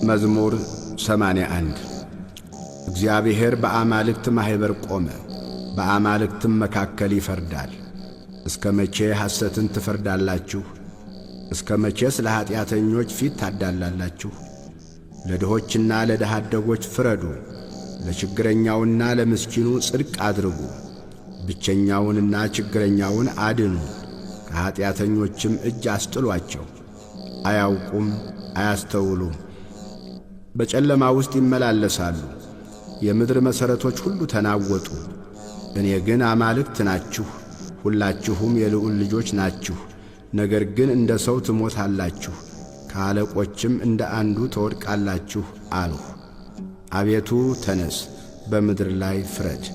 መዝሙር 81። እግዚአብሔር በአማልክት ማኅበር ቆመ፣ በአማልክትም መካከል ይፈርዳል። እስከ መቼ ሐሰትን ትፈርዳላችሁ? እስከ መቼስ ለኀጢአተኞች ፊት ታዳላላችሁ? ለድሆችና ለድሃ አደጎች ፍረዱ፣ ለችግረኛውና ለምስኪኑ ጽድቅ አድርጉ። ብቸኛውንና ችግረኛውን አድኑ፣ ከኀጢአተኞችም እጅ አስጥሏቸው። አያውቁም፣ አያስተውሉም፣ በጨለማ ውስጥ ይመላለሳሉ። የምድር መሠረቶች ሁሉ ተናወጡ። እኔ ግን አማልክት ናችሁ፣ ሁላችሁም የልዑል ልጆች ናችሁ። ነገር ግን እንደ ሰው ትሞታላችሁ፣ ከአለቆችም እንደ አንዱ ትወድቃላችሁ አልሁ። አቤቱ ተነስ፣ በምድር ላይ ፍረድ፣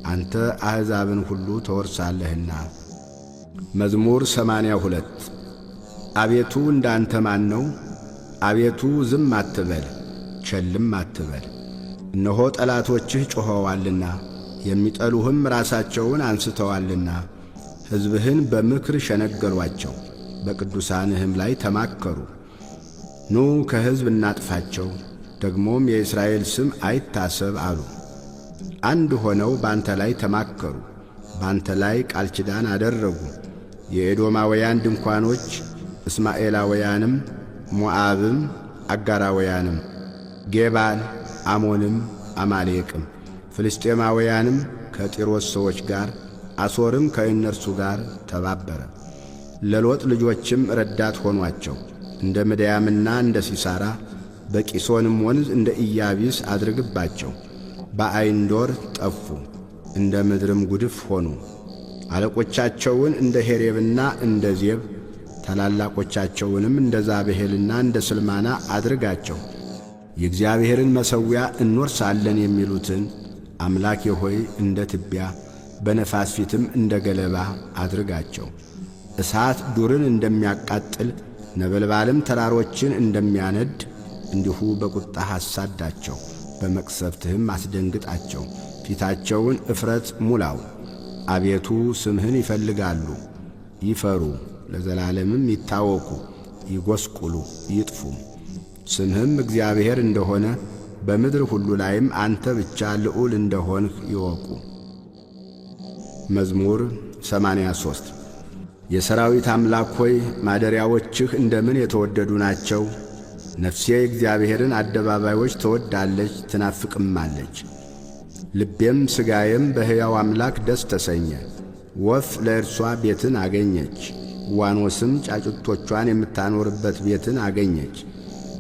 አንተ አሕዛብን ሁሉ ተወርሳለህና። መዝሙር 82። አቤቱ እንዳንተ ማን ነው? አቤቱ ዝም አትበል፣ ቸልም አትበል። እነሆ ጠላቶችህ ጮኸዋልና የሚጠሉህም ራሳቸውን አንስተዋልና። ሕዝብህን በምክር ሸነገሏቸው፣ በቅዱሳንህም ላይ ተማከሩ። ኑ ከሕዝብ እናጥፋቸው፣ ደግሞም የእስራኤል ስም አይታሰብ አሉ። አንድ ሆነው ባንተ ላይ ተማከሩ፣ ባንተ ላይ ቃል ኪዳን አደረጉ። የኤዶማውያን ድንኳኖች፣ እስማኤላውያንም፣ ሞዓብም፣ አጋራውያንም፣ ጌባል፣ አሞንም፣ አማሌቅም፣ ፍልስጤማውያንም ከጢሮስ ሰዎች ጋር፣ አሦርም ከእነርሱ ጋር ተባበረ። ለሎጥ ልጆችም ረዳት ሆኗቸው። እንደ ምድያምና እንደ ሲሳራ በቂሶንም ወንዝ እንደ ኢያቢስ አድርግባቸው። በአይንዶር ጠፉ፣ እንደ ምድርም ጉድፍ ሆኑ። አለቆቻቸውን እንደ ሄሬብና እንደ ዜብ፣ ታላላቆቻቸውንም እንደ ዛብሄልና እንደ ስልማና አድርጋቸው። የእግዚአብሔርን መሠዊያ እንወርሳለን የሚሉትን አምላኬ ሆይ እንደ ትቢያ በነፋስ ፊትም እንደ ገለባ አድርጋቸው። እሳት ዱርን እንደሚያቃጥል ነበልባልም ተራሮችን እንደሚያነድ እንዲሁ በቁጣህ አሳዳቸው፣ በመቅሰፍትህም አስደንግጣቸው። ፊታቸውን እፍረት ሙላው። አቤቱ ስምህን ይፈልጋሉ፣ ይፈሩ፣ ለዘላለምም ይታወኩ፣ ይጐስቁሉ፣ ይጥፉም። ስምህም እግዚአብሔር እንደሆነ በምድር ሁሉ ላይም አንተ ብቻ ልዑል እንደሆንህ ይወቁ። መዝሙር 83። የሰራዊት አምላክ ሆይ ማደሪያዎችህ እንደምን የተወደዱ ናቸው! ነፍሴ የእግዚአብሔርን አደባባዮች ትወዳለች ትናፍቅማለች። ልቤም ሥጋዬም በሕያው አምላክ ደስ ተሰኘ። ወፍ ለእርሷ ቤትን አገኘች፣ ዋኖስም ጫጩቶቿን የምታኖርበት ቤትን አገኘች።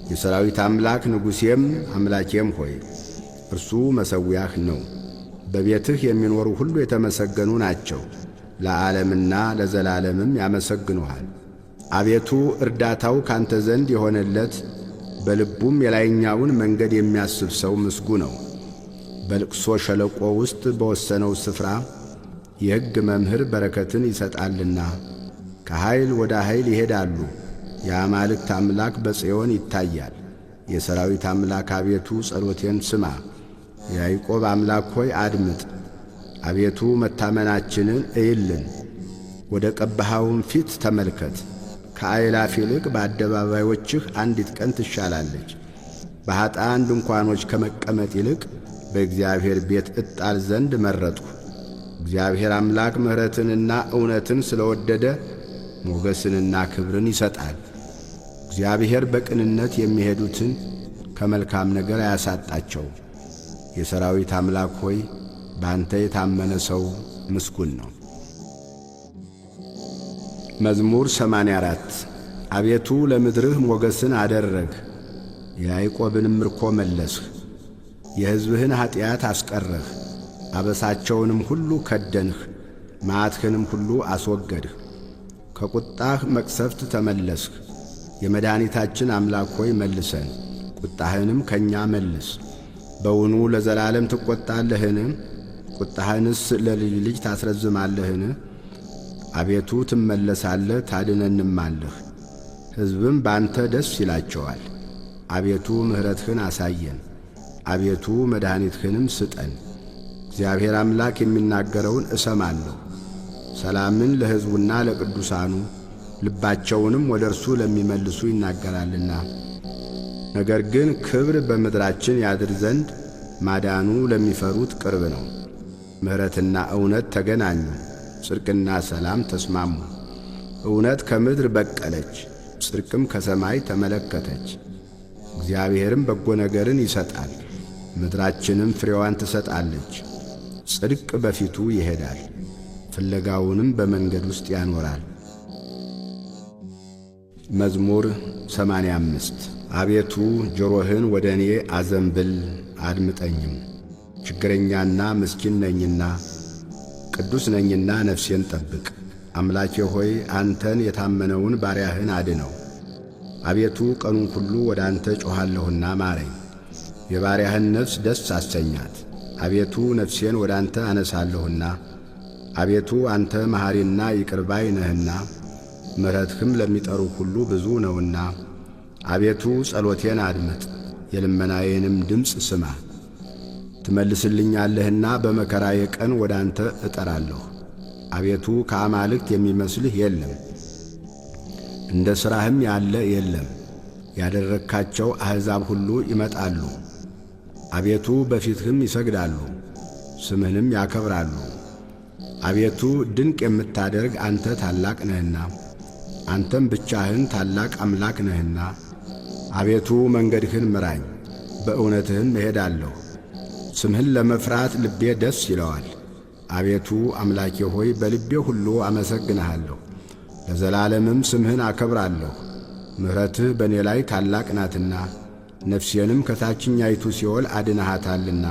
የሰራዊት አምላክ ንጉሴም አምላኬም ሆይ እርሱ መሠዊያህ ነው። በቤትህ የሚኖሩ ሁሉ የተመሰገኑ ናቸው፣ ለዓለምና ለዘላለምም ያመሰግኑሃል። አቤቱ እርዳታው ካንተ ዘንድ የሆነለት በልቡም የላይኛውን መንገድ የሚያስብ ሰው ምስጉ ነው። በልቅሶ ሸለቆ ውስጥ በወሰነው ስፍራ የሕግ መምህር በረከትን ይሰጣልና። ከኃይል ወደ ኃይል ይሄዳሉ። የአማልክት አምላክ በጽዮን ይታያል። የሰራዊት አምላክ አቤቱ ጸሎቴን ስማ፣ የያዕቆብ አምላክ ሆይ አድምጥ። አቤቱ መታመናችንን እይልን፣ ወደ ቀባኸውም ፊት ተመልከት። ከአእላፍ ይልቅ በአደባባዮችህ አንዲት ቀን ትሻላለች። በኀጥኣን ድንኳኖች ከመቀመጥ ይልቅ በእግዚአብሔር ቤት እጣል ዘንድ መረጥሁ። እግዚአብሔር አምላክ ምሕረትንና እውነትን ስለወደደ ሞገስንና ክብርን ይሰጣል። እግዚአብሔር በቅንነት የሚሄዱትን ከመልካም ነገር አያሳጣቸው። የሰራዊት አምላክ ሆይ በአንተ የታመነ ሰው ምስጉን ነው። መዝሙር 84። አቤቱ ለምድርህ ሞገስን አደረግህ፣ የያዕቆብንም ምርኮ መለስህ። የሕዝብህን ኀጢአት አስቀረህ፣ አበሳቸውንም ሁሉ ከደንህ፣ መዓትህንም ሁሉ አስወገድህ። ከቁጣህ መቅሰፍት ተመለስህ። የመድኃኒታችን አምላክ ሆይ መልሰን፣ ቁጣህንም ከእኛ መልስ። በውኑ ለዘላለም ትቈጣለህን? ቁጣህንስ ለልጅ ልጅ ታስረዝማለህን? አቤቱ ትመለሳለህ፣ ታድነንማለህ። ሕዝብም ባንተ ደስ ይላቸዋል። አቤቱ ምሕረትህን አሳየን፣ አቤቱ መድኃኒትህንም ስጠን። እግዚአብሔር አምላክ የሚናገረውን እሰማለሁ። ሰላምን ለሕዝቡና ለቅዱሳኑ ልባቸውንም ወደ እርሱ ለሚመልሱ ይናገራልና። ነገር ግን ክብር በምድራችን ያድር ዘንድ ማዳኑ ለሚፈሩት ቅርብ ነው። ምሕረትና እውነት ተገናኙ፣ ጽድቅና ሰላም ተስማሙ። እውነት ከምድር በቀለች፣ ጽድቅም ከሰማይ ተመለከተች። እግዚአብሔርም በጎ ነገርን ይሰጣል፣ ምድራችንም ፍሬዋን ትሰጣለች። ጽድቅ በፊቱ ይሄዳል፣ ፍለጋውንም በመንገድ ውስጥ ያኖራል። መዝሙር 85። አቤቱ ጆሮህን ወደ እኔ አዘንብል አድምጠኝም። ችግረኛና ምስኪን ነኝና ቅዱስ ነኝና ነፍሴን ጠብቅ። አምላኬ ሆይ፣ አንተን የታመነውን ባሪያህን አድነው። አቤቱ፣ ቀኑን ሁሉ ወደ አንተ ጮኻለሁና ማረኝ። የባሪያህን ነፍስ ደስ አሰኛት። አቤቱ፣ ነፍሴን ወደ አንተ አነሳለሁና። አቤቱ፣ አንተ መሐሪና ይቅር ባይ ነህና ምሕረትህም ለሚጠሩ ሁሉ ብዙ ነውና። አቤቱ፣ ጸሎቴን አድምጥ፣ የልመናዬንም ድምፅ ስማ። ትመልስልኛለህና በመከራዬ ቀን ወደ አንተ እጠራለሁ። አቤቱ፣ ከአማልክት የሚመስልህ የለም፣ እንደ ሥራህም ያለ የለም። ያደረግካቸው አሕዛብ ሁሉ ይመጣሉ። አቤቱ፣ በፊትህም ይሰግዳሉ፣ ስምህንም ያከብራሉ። አቤቱ፣ ድንቅ የምታደርግ አንተ ታላቅ ነህና፣ አንተም ብቻህን ታላቅ አምላክ ነህና። አቤቱ፣ መንገድህን ምራኝ፣ በእውነትህም እሄዳለሁ። ስምህን ለመፍራት ልቤ ደስ ይለዋል። አቤቱ አምላኬ ሆይ፣ በልቤ ሁሉ አመሰግንሃለሁ፣ ለዘላለምም ስምህን አከብራለሁ። ምሕረትህ በእኔ ላይ ታላቅ ናትና ነፍሴንም ከታችኛይቱ ሲኦል አድነሃታልና።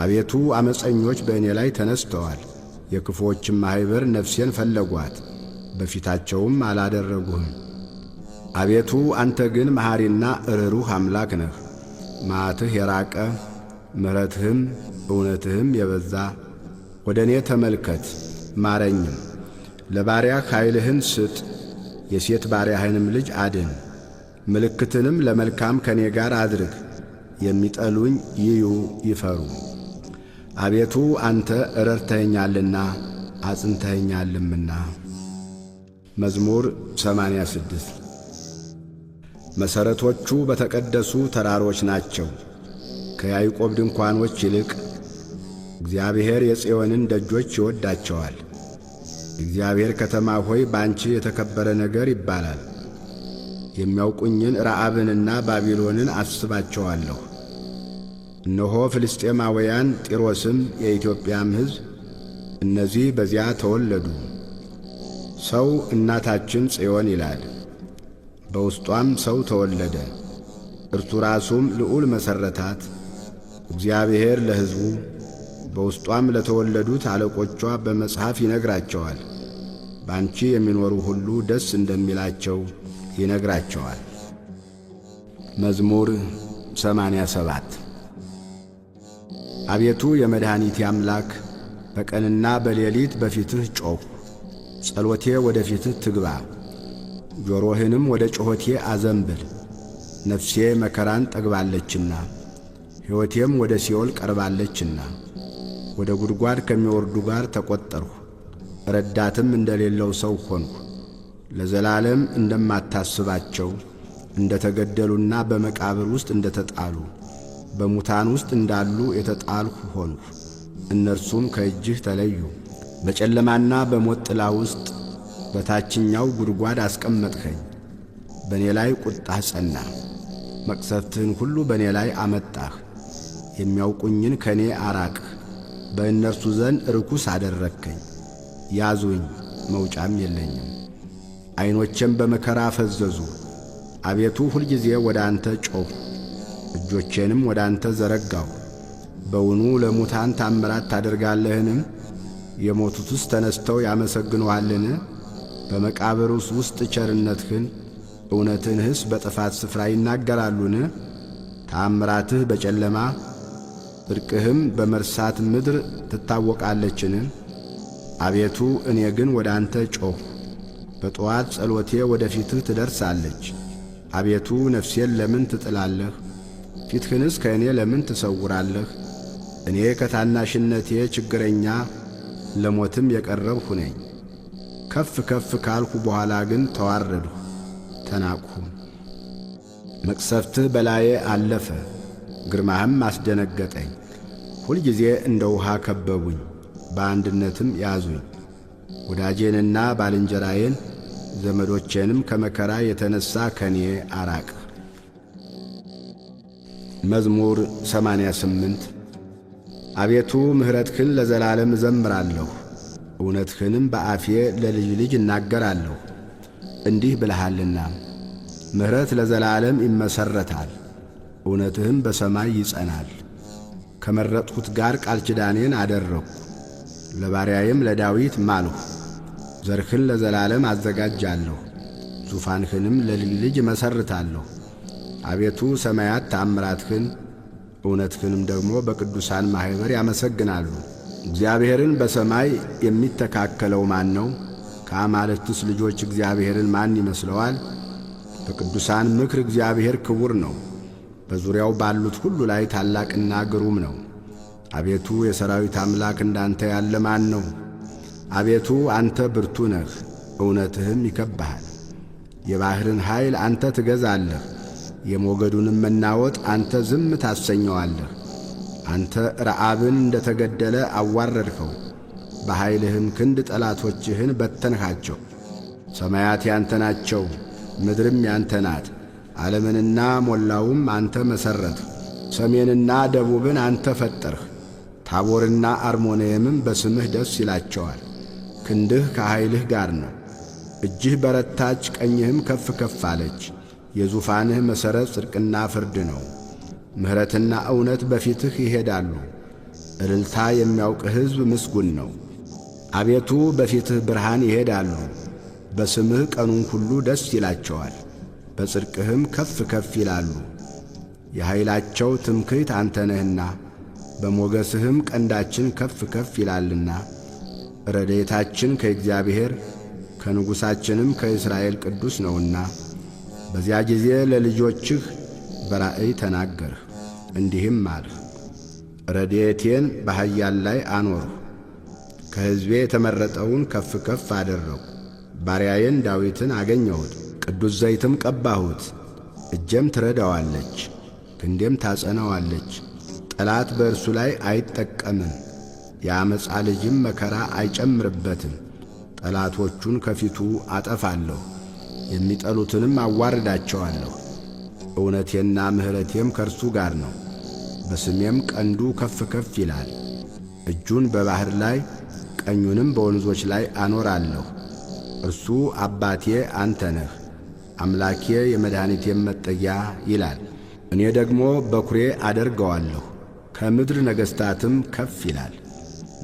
አቤቱ፣ ዓመፀኞች በእኔ ላይ ተነሥተዋል፣ የክፉዎችም ማኅበር ነፍሴን ፈለጓት፣ በፊታቸውም አላደረጉህም። አቤቱ፣ አንተ ግን መሐሪና ርኅሩህ አምላክ ነህ፣ መዓትህ የራቀ፣ ምሕረትህም እውነትህም የበዛ። ወደ እኔ ተመልከት ማረኝም። ለባሪያህ ኃይልህን ስጥ፣ የሴት ባሪያህንም ልጅ አድን። ምልክትንም ለመልካም ከእኔ ጋር አድርግ፣ የሚጠሉኝ ይዩ ይፈሩ። አቤቱ፣ አንተ ረድተኸኛልና አጽንተኸኛልምና። መዝሙር 86። መሠረቶቹ በተቀደሱ ተራሮች ናቸው። ከያዕቆብ ድንኳኖች ይልቅ እግዚአብሔር የጽዮንን ደጆች ይወዳቸዋል። እግዚአብሔር ከተማ ሆይ፣ ባንቺ የተከበረ ነገር ይባላል። የሚያውቁኝን ረዓብንና ባቢሎንን አስባቸዋለሁ። እነሆ ፍልስጤማውያን፣ ጢሮስም የኢትዮጵያም ሕዝብ እነዚህ በዚያ ተወለዱ። ሰው እናታችን ጽዮን ይላል፣ በውስጧም ሰው ተወለደ። እርሱ ራሱም ልዑል መሠረታት። እግዚአብሔር ለሕዝቡ በውስጧም ለተወለዱት አለቆቿ በመጽሐፍ ይነግራቸዋል። ባንቺ የሚኖሩ ሁሉ ደስ እንደሚላቸው ይነግራቸዋል። መዝሙር 87። አቤቱ የመድኃኒቴ አምላክ፣ በቀንና በሌሊት በፊትህ ጮኽሁ። ጸሎቴ ወደ ፊትህ ትግባ፣ ጆሮህንም ወደ ጩኸቴ አዘንብል። ነፍሴ መከራን ጠግባለችና ሕይወቴም ወደ ሲኦል ቀርባለችና፣ ወደ ጉድጓድ ከሚወርዱ ጋር ተቈጠርሁ፣ ረዳትም እንደሌለው ሰው ሆንሁ። ለዘላለም እንደማታስባቸው፣ እንደ ተገደሉና በመቃብር ውስጥ እንደ ተጣሉ፣ በሙታን ውስጥ እንዳሉ የተጣልሁ ሆንሁ። እነርሱም ከእጅህ ተለዩ። በጨለማና በሞት ጥላ ውስጥ በታችኛው ጉድጓድ አስቀመጥኸኝ። በእኔ ላይ ቁጣህ ጸና፣ መቅሰፍትህን ሁሉ በእኔ ላይ አመጣህ። የሚያውቁኝን ከእኔ አራቅህ፣ በእነርሱ ዘንድ ርኩስ አደረግከኝ። ያዙኝ፣ መውጫም የለኝም። ዐይኖቼም በመከራ ፈዘዙ። አቤቱ፣ ሁልጊዜ ወደ አንተ ጮኽሁ፣ እጆቼንም ወደ አንተ ዘረጋሁ። በውኑ ለሙታን ታምራት ታደርጋለህንም? የሞቱትስ ተነስተው ያመሰግኑሃልን? በመቃብሩስ ውስጥ ቸርነትህን እውነትህንስ በጥፋት ስፍራ ይናገራሉን? ተአምራትህ በጨለማ፣ ጽድቅህም በመርሳት ምድር ትታወቃለችን? አቤቱ፣ እኔ ግን ወደ አንተ ጮኽሁ፣ በጠዋት ጸሎቴ ወደ ፊትህ ትደርሳለች። አቤቱ፣ ነፍሴን ለምን ትጥላለህ? ፊትህንስ ከእኔ ለምን ትሰውራለህ? እኔ ከታናሽነቴ ችግረኛ ለሞትም የቀረብሁ ነኝ። ከፍ ከፍ ካልሁ በኋላ ግን ተዋረድሁ፣ ተናቅሁም። መቅሰፍትህ በላዬ አለፈ፣ ግርማህም አስደነገጠኝ። ሁልጊዜ እንደ ውሃ ከበቡኝ፣ በአንድነትም ያዙኝ። ወዳጄንና ባልንጀራዬን ዘመዶቼንም ከመከራ የተነሣ ከኔ አራቅህ። መዝሙር 88። አቤቱ ምሕረትህን ለዘላለም እዘምራለሁ፣ እውነትህንም በአፌ ለልጅ ልጅ እናገራለሁ። እንዲህ ብለሃልና ምሕረት ለዘላለም ይመሠረታል፣ እውነትህም በሰማይ ይጸናል። ከመረጥሁት ጋር ቃል ኪዳኔን አደረግሁ፣ ለባሪያዬም ለዳዊት ማልሁ። ዘርህን ለዘላለም አዘጋጃለሁ፣ ዙፋንህንም ለልጅ ልጅ እመሠርታለሁ። አቤቱ ሰማያት ተአምራትህን እውነትህንም ደግሞ በቅዱሳን ማኅበር ያመሰግናሉ። እግዚአብሔርን በሰማይ የሚተካከለው ማን ነው? ከአማልክትስ ልጆች እግዚአብሔርን ማን ይመስለዋል? በቅዱሳን ምክር እግዚአብሔር ክቡር ነው፣ በዙሪያው ባሉት ሁሉ ላይ ታላቅና ግሩም ነው። አቤቱ የሰራዊት አምላክ እንዳንተ ያለ ማን ነው? አቤቱ አንተ ብርቱ ነህ፣ እውነትህም ይከብሃል። የባሕርን ኃይል አንተ ትገዛለህ፣ የሞገዱንም መናወጥ አንተ ዝም ታሰኘዋለህ። አንተ ረዓብን እንደ ተገደለ አዋረድኸው፣ በኃይልህም ክንድ ጠላቶችህን በተንሃቸው። ሰማያት ያንተ ናቸው፣ ምድርም ያንተ ናት። ዓለምንና ሞላውም አንተ መሠረትህ። ሰሜንና ደቡብን አንተ ፈጠርህ። ታቦርና አርሞንየምም በስምህ ደስ ይላቸዋል። ክንድህ ከኃይልህ ጋር ነው። እጅህ በረታች፣ ቀኝህም ከፍ ከፍ አለች። የዙፋንህ መሠረት ጽድቅና ፍርድ ነው። ምሕረትና እውነት በፊትህ ይሄዳሉ። እልልታ የሚያውቅ ሕዝብ ምስጉን ነው። አቤቱ በፊትህ ብርሃን ይሄዳሉ። በስምህ ቀኑን ሁሉ ደስ ይላቸዋል፣ በጽድቅህም ከፍ ከፍ ይላሉ። የኃይላቸው ትምክህት አንተ ነህና በሞገስህም ቀንዳችን ከፍ ከፍ ይላልና። ረድኤታችን ከእግዚአብሔር ከንጉሣችንም ከእስራኤል ቅዱስ ነውና። በዚያ ጊዜ ለልጆችህ በራእይ ተናገርህ፣ እንዲህም አልህ፦ ረድኤቴን በኃያል ላይ አኖርሁ፣ ከሕዝቤ የተመረጠውን ከፍ ከፍ አደረግሁ። ባሪያዬን ዳዊትን አገኘሁት፣ ቅዱስ ዘይትም ቀባሁት። እጄም ትረዳዋለች፣ ክንዴም ታጸናዋለች። ጠላት በእርሱ ላይ አይጠቀምም፣ የዓመፃ ልጅም መከራ አይጨምርበትም። ጠላቶቹን ከፊቱ አጠፋለሁ፣ የሚጠሉትንም አዋርዳቸዋለሁ። እውነቴና ምሕረቴም ከእርሱ ጋር ነው፣ በስሜም ቀንዱ ከፍ ከፍ ይላል። እጁን በባሕር ላይ ቀኙንም በወንዞች ላይ አኖራለሁ። እርሱ አባቴ አንተ ነህ፣ አምላኬ የመድኃኒቴም መጠጊያ ይላል። እኔ ደግሞ በኩሬ አደርገዋለሁ፣ ከምድር ነገሥታትም ከፍ ይላል።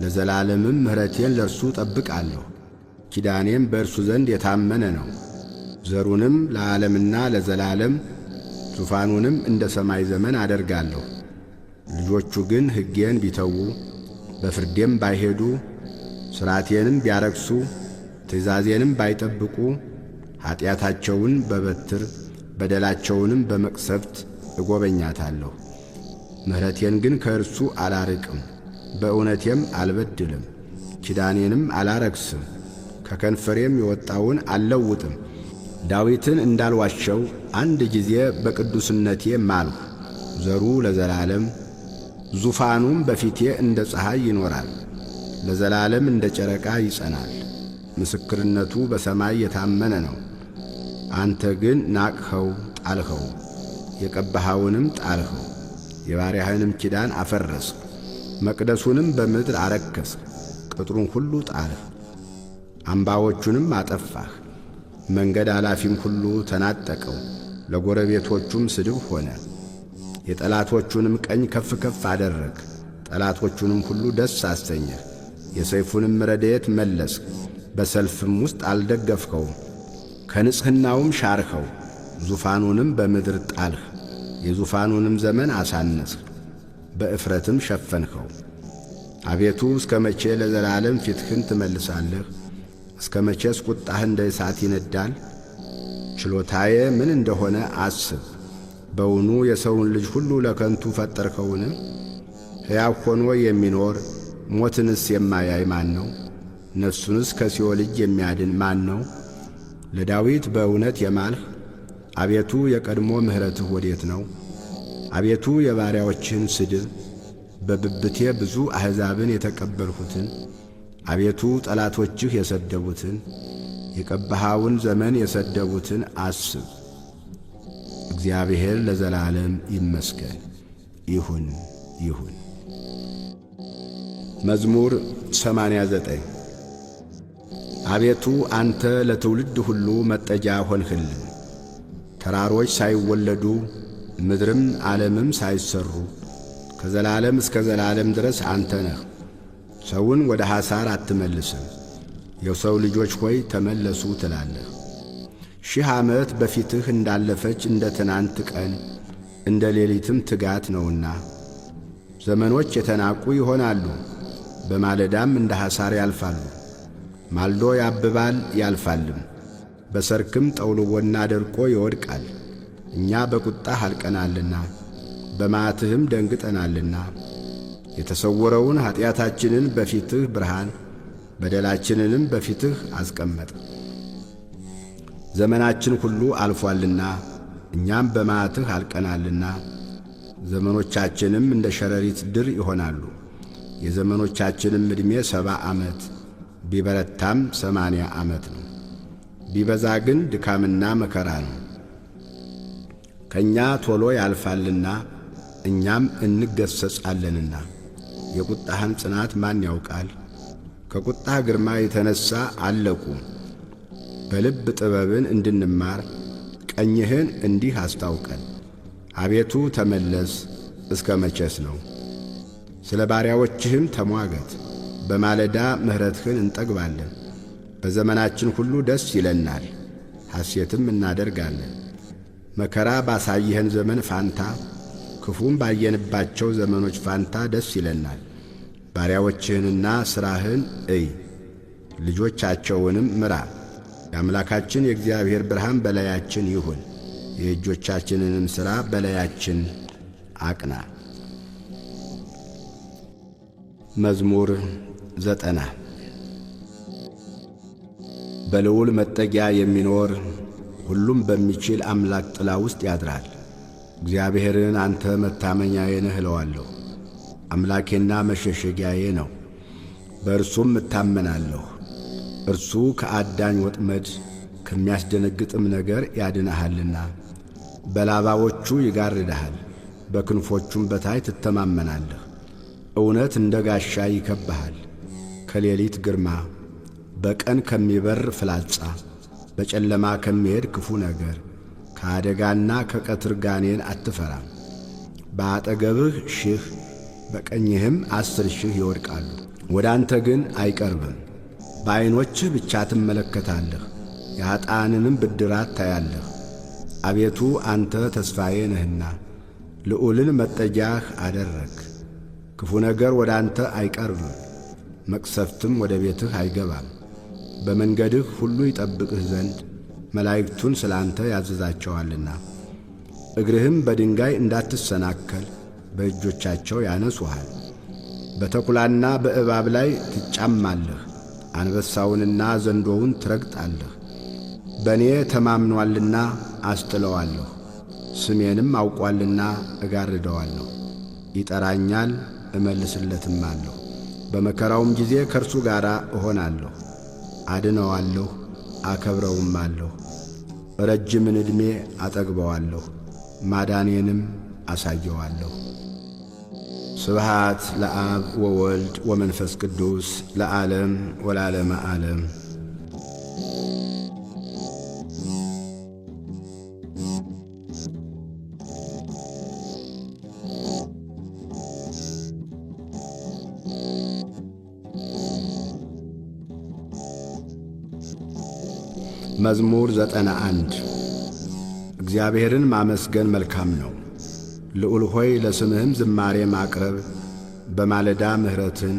ለዘላለምም ምሕረቴን ለእርሱ ጠብቃለሁ፣ ኪዳኔም በእርሱ ዘንድ የታመነ ነው። ዘሩንም ለዓለምና ለዘላለም ዙፋኑንም እንደ ሰማይ ዘመን አደርጋለሁ። ልጆቹ ግን ሕጌን ቢተዉ በፍርዴም ባይሄዱ ሥርዓቴንም ቢያረክሱ ትእዛዜንም ባይጠብቁ ኀጢአታቸውን በበትር በደላቸውንም በመቅሰፍት እጐበኛታለሁ። ምሕረቴን ግን ከእርሱ አላርቅም፣ በእውነቴም አልበድልም፣ ኪዳኔንም አላረክስም፣ ከከንፈሬም የወጣውን አልለውጥም። ዳዊትን እንዳልዋሸው አንድ ጊዜ በቅዱስነቴ ማልሁ። ዘሩ ለዘላለም ዙፋኑም በፊቴ እንደ ፀሐይ ይኖራል፣ ለዘላለም እንደ ጨረቃ ይጸናል። ምስክርነቱ በሰማይ የታመነ ነው። አንተ ግን ናቅኸው፣ ጣልኸው፣ የቀባኸውንም ጣልኸው። የባሪያህንም ኪዳን አፈረስህ፣ መቅደሱንም በምድር አረከስህ። ቅጥሩን ሁሉ ጣልህ፣ አምባዎቹንም አጠፋህ። መንገድ አላፊም ሁሉ ተናጠቀው፣ ለጎረቤቶቹም ስድብ ሆነ። የጠላቶቹንም ቀኝ ከፍ ከፍ አደረግ፣ ጠላቶቹንም ሁሉ ደስ አሰኘህ። የሰይፉንም ረድኤት መለስህ፣ በሰልፍም ውስጥ አልደገፍኸውም። ከንጽሕናውም ሻርኸው፣ ዙፋኑንም በምድር ጣልህ። የዙፋኑንም ዘመን አሳነስህ፣ በእፍረትም ሸፈንኸው። አቤቱ እስከ መቼ ለዘላለም ፊትህን ትመልሳለህ? እስከ መቼስ ቁጣህ እንደ እሳት ይነዳል? ችሎታዬ ምን እንደሆነ አስብ። በውኑ የሰውን ልጅ ሁሉ ለከንቱ ፈጠርኸውን? ሕያው ሆኖ የሚኖር ሞትንስ የማያይ ማን ነው? ነፍሱንስ ከሲኦል እጅ የሚያድን ማን ነው? ለዳዊት በእውነት የማልህ አቤቱ የቀድሞ ምሕረትህ ወዴት ነው? አቤቱ የባሪያዎችህን ስድብ፣ በብብቴ ብዙ አሕዛብን የተቀበልሁትን፣ አቤቱ ጠላቶችህ የሰደቡትን፣ የቀባኸውን ዘመን የሰደቡትን አስብ። እግዚአብሔር ለዘላለም ይመስገን። ይሁን ይሁን። መዝሙር 89። አቤቱ አንተ ለትውልድ ሁሉ መጠጊያ ሆንህልን። ተራሮች ሳይወለዱ ምድርም ዓለምም ሳይሠሩ ከዘላለም እስከ ዘላለም ድረስ አንተ ነህ። ሰውን ወደ ሐሳር አትመልስም። የሰው ልጆች ሆይ ተመለሱ ትላለህ። 1000 ዓመት በፊትህ እንዳለፈች እንደ ትናንት ቀን እንደ ሌሊትም ትጋት ነውና ዘመኖች የተናቁ ይሆናሉ፣ በማለዳም እንደ ሐሳር ያልፋሉ። ማልዶ ያብባል ያልፋልም፣ በሰርክም ጠውልቦና ደርቆ ይወድቃል። እኛ በቁጣህ አልቀናልና በመዓትህም ደንግጠናልና የተሰወረውን ኀጢአታችንን በፊትህ ብርሃን በደላችንንም በፊትህ አስቀመጥ። ዘመናችን ሁሉ አልፏልና እኛም በመዓትህ አልቀናልና ዘመኖቻችንም እንደ ሸረሪት ድር ይሆናሉ። የዘመኖቻችንም ዕድሜ 70 ዓመት ቢበረታም 80 ዓመት ነው። ቢበዛ ግን ድካምና መከራ ነው። ከእኛ ቶሎ ያልፋልና እኛም እንገሰጻለንና የቁጣህን ጽናት ማን ያውቃል? ከቁጣህ ግርማ የተነሣ አለቁ። በልብ ጥበብን እንድንማር ቀኝህን እንዲህ አስታውቀን። አቤቱ ተመለስ፣ እስከ መቼስ ነው? ስለ ባሪያዎችህም ተሟገት። በማለዳ ምሕረትህን እንጠግባለን። በዘመናችን ሁሉ ደስ ይለናል፣ ሐሴትም እናደርጋለን። መከራ ባሳየህን ዘመን ፋንታ ክፉም ባየንባቸው ዘመኖች ፋንታ ደስ ይለናል። ባሪያዎችህንና ሥራህን እይ፣ ልጆቻቸውንም ምራ። የአምላካችን የእግዚአብሔር ብርሃን በላያችን ይሁን፣ የእጆቻችንንም ሥራ በላያችን አቅና። መዝሙር 90። በልዑል መጠጊያ የሚኖር ሁሉም በሚችል አምላክ ጥላ ውስጥ ያድራል። እግዚአብሔርን አንተ መታመኛዬ ነህ እለዋለሁ። አምላኬና መሸሸጊያዬ ነው፣ በእርሱም እታመናለሁ። እርሱ ከአዳኝ ወጥመድ ከሚያስደነግጥም ነገር ያድንሃልና። በላባዎቹ ይጋርድሃል፣ በክንፎቹም በታይ ትተማመናለህ። እውነት እንደ ጋሻ ይከብሃል። ከሌሊት ግርማ፣ በቀን ከሚበር ፍላጻ፣ በጨለማ ከሚሄድ ክፉ ነገር፣ ከአደጋና ከቀትር ጋኔን አትፈራም። በአጠገብህ 1000 በቀኝህም 10,000 ይወድቃሉ፣ ወደ አንተ ግን አይቀርብም። በዐይኖችህ ብቻ ትመለከታለህ፣ የኀጥኣንንም ብድራት ታያለህ። አቤቱ አንተ ተስፋዬ ነህና ልዑልን መጠጊያህ አደረግ። ክፉ ነገር ወደ አንተ አይቀርብም፣ መቅሰፍትም ወደ ቤትህ አይገባም። በመንገድህ ሁሉ ይጠብቅህ ዘንድ መላእክቱን ስለ አንተ ያዘዛቸዋልና። እግርህም በድንጋይ እንዳትሰናከል በእጆቻቸው ያነሱሃል። በተኩላና በእባብ ላይ ትጫማለህ፣ አንበሳውንና ዘንዶውን ትረግጣለህ። በእኔ ተማምኗልና አስጥለዋለሁ፣ ስሜንም አውቋልና እጋርደዋለሁ። ይጠራኛል እመልስለትማለሁ። በመከራውም ጊዜ ከእርሱ ጋር እሆናለሁ፣ አድነዋለሁ፣ አከብረውማለሁ። ረጅምን ዕድሜ አጠግበዋለሁ፣ ማዳኔንም አሳየዋለሁ። ስብሃት ለአብ ወወልድ ወመንፈስ ቅዱስ ለዓለም ወለዓለመ ዓለም። መዝሙር 91። እግዚአብሔርን ማመስገን መልካም ነው። ልዑል ሆይ ለስምህም ዝማሬ ማቅረብ፣ በማለዳ ምሕረትህን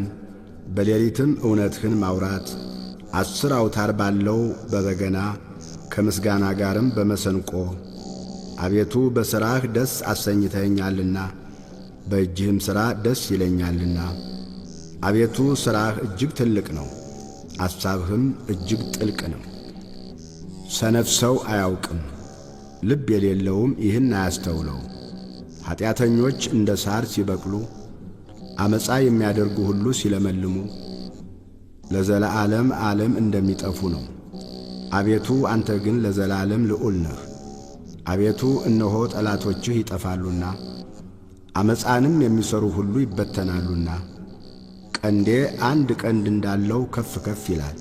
በሌሊትም እውነትህን ማውራት፣ 10 አውታር ባለው በበገና ከምስጋና ጋርም በመሰንቆ። አቤቱ በሥራህ ደስ አሰኝተኸኛልና በእጅህም ሥራ ደስ ይለኛልና። አቤቱ ሥራህ እጅግ ትልቅ ነው፣ አሳብህም እጅግ ጥልቅ ነው። ሰነፍ ሰው አያውቅም፣ ልብ የሌለውም ይህን አያስተውለው። ኀጢአተኞች እንደ ሣር ሲበቅሉ፣ ዓመፃ የሚያደርጉ ሁሉ ሲለመልሙ፣ ለዘለዓለም ዓለም እንደሚጠፉ ነው። አቤቱ አንተ ግን ለዘላለም ልዑል ነህ። አቤቱ እነሆ ጠላቶችህ ይጠፋሉና፣ ዓመፃንም የሚሠሩ ሁሉ ይበተናሉና። ቀንዴ አንድ ቀንድ እንዳለው ከፍ ከፍ ይላል፣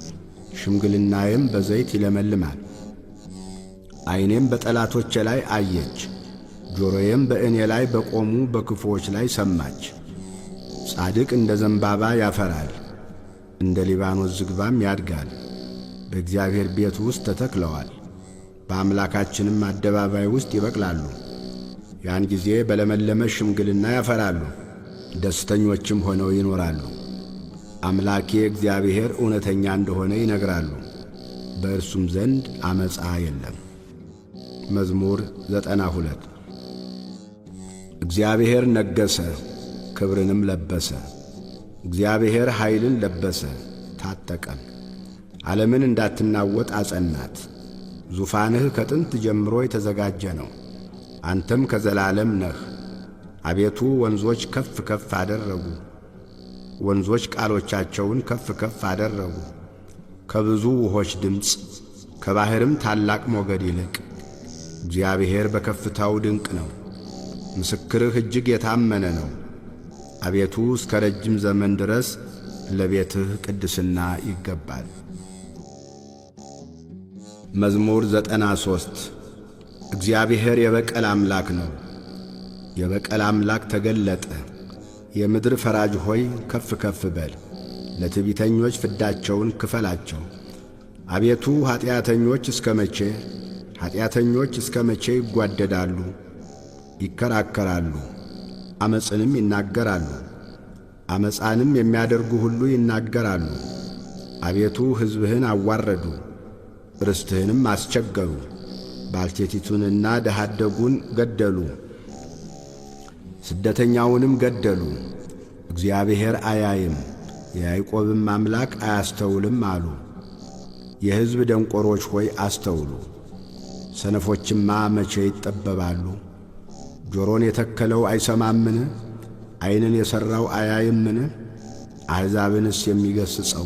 ሽምግልናዬም በዘይት ይለመልማል። ዐይኔም በጠላቶቼ ላይ አየች፣ ጆሮዬም በእኔ ላይ በቆሙ በክፉዎች ላይ ሰማች። ጻድቅ እንደ ዘንባባ ያፈራል፣ እንደ ሊባኖስ ዝግባም ያድጋል። በእግዚአብሔር ቤት ውስጥ ተተክለዋል፣ በአምላካችንም አደባባይ ውስጥ ይበቅላሉ። ያን ጊዜ በለመለመ ሽምግልና ያፈራሉ፣ ደስተኞችም ሆነው ይኖራሉ። አምላኬ እግዚአብሔር እውነተኛ እንደሆነ ይነግራሉ፣ በእርሱም ዘንድ ዓመፃ የለም። መዝሙር 92። እግዚአብሔር ነገሠ፣ ክብርንም ለበሰ። እግዚአብሔር ኃይልን ለበሰ፣ ታጠቀም። ዓለምን እንዳትናወጥ አጸናት። ዙፋንህ ከጥንት ጀምሮ የተዘጋጀ ነው፣ አንተም ከዘላለም ነህ። አቤቱ ወንዞች ከፍ ከፍ አደረጉ፣ ወንዞች ቃሎቻቸውን ከፍ ከፍ አደረጉ። ከብዙ ውሆች ድምፅ ከባሕርም ታላቅ ሞገድ ይልቅ እግዚአብሔር በከፍታው ድንቅ ነው። ምስክርህ እጅግ የታመነ ነው። አቤቱ እስከ ረጅም ዘመን ድረስ ለቤትህ ቅድስና ይገባል። መዝሙር 93። እግዚአብሔር የበቀል አምላክ ነው። የበቀል አምላክ ተገለጠ። የምድር ፈራጅ ሆይ ከፍ ከፍ በል፣ ለትዕቢተኞች ፍዳቸውን ክፈላቸው። አቤቱ ኀጢአተኞች እስከ መቼ ኀጢአተኞች እስከ መቼ ይጓደዳሉ? ይከራከራሉ፣ ዓመፅንም ይናገራሉ። ዓመፃንም የሚያደርጉ ሁሉ ይናገራሉ። አቤቱ ሕዝብህን አዋረዱ፣ ርስትህንም አስቸገሩ። ባልቴቲቱንና ድሃ አደጉን ገደሉ፣ ስደተኛውንም ገደሉ። እግዚአብሔር አያይም፣ የያዕቆብም አምላክ አያስተውልም አሉ። የሕዝብ ደንቆሮች ሆይ አስተውሉ፣ ሰነፎችማ መቼ ይጠበባሉ? ጆሮን የተከለው አይሰማምን? ዐይንን የሠራው አያይምን? አሕዛብንስ የሚገሥጸው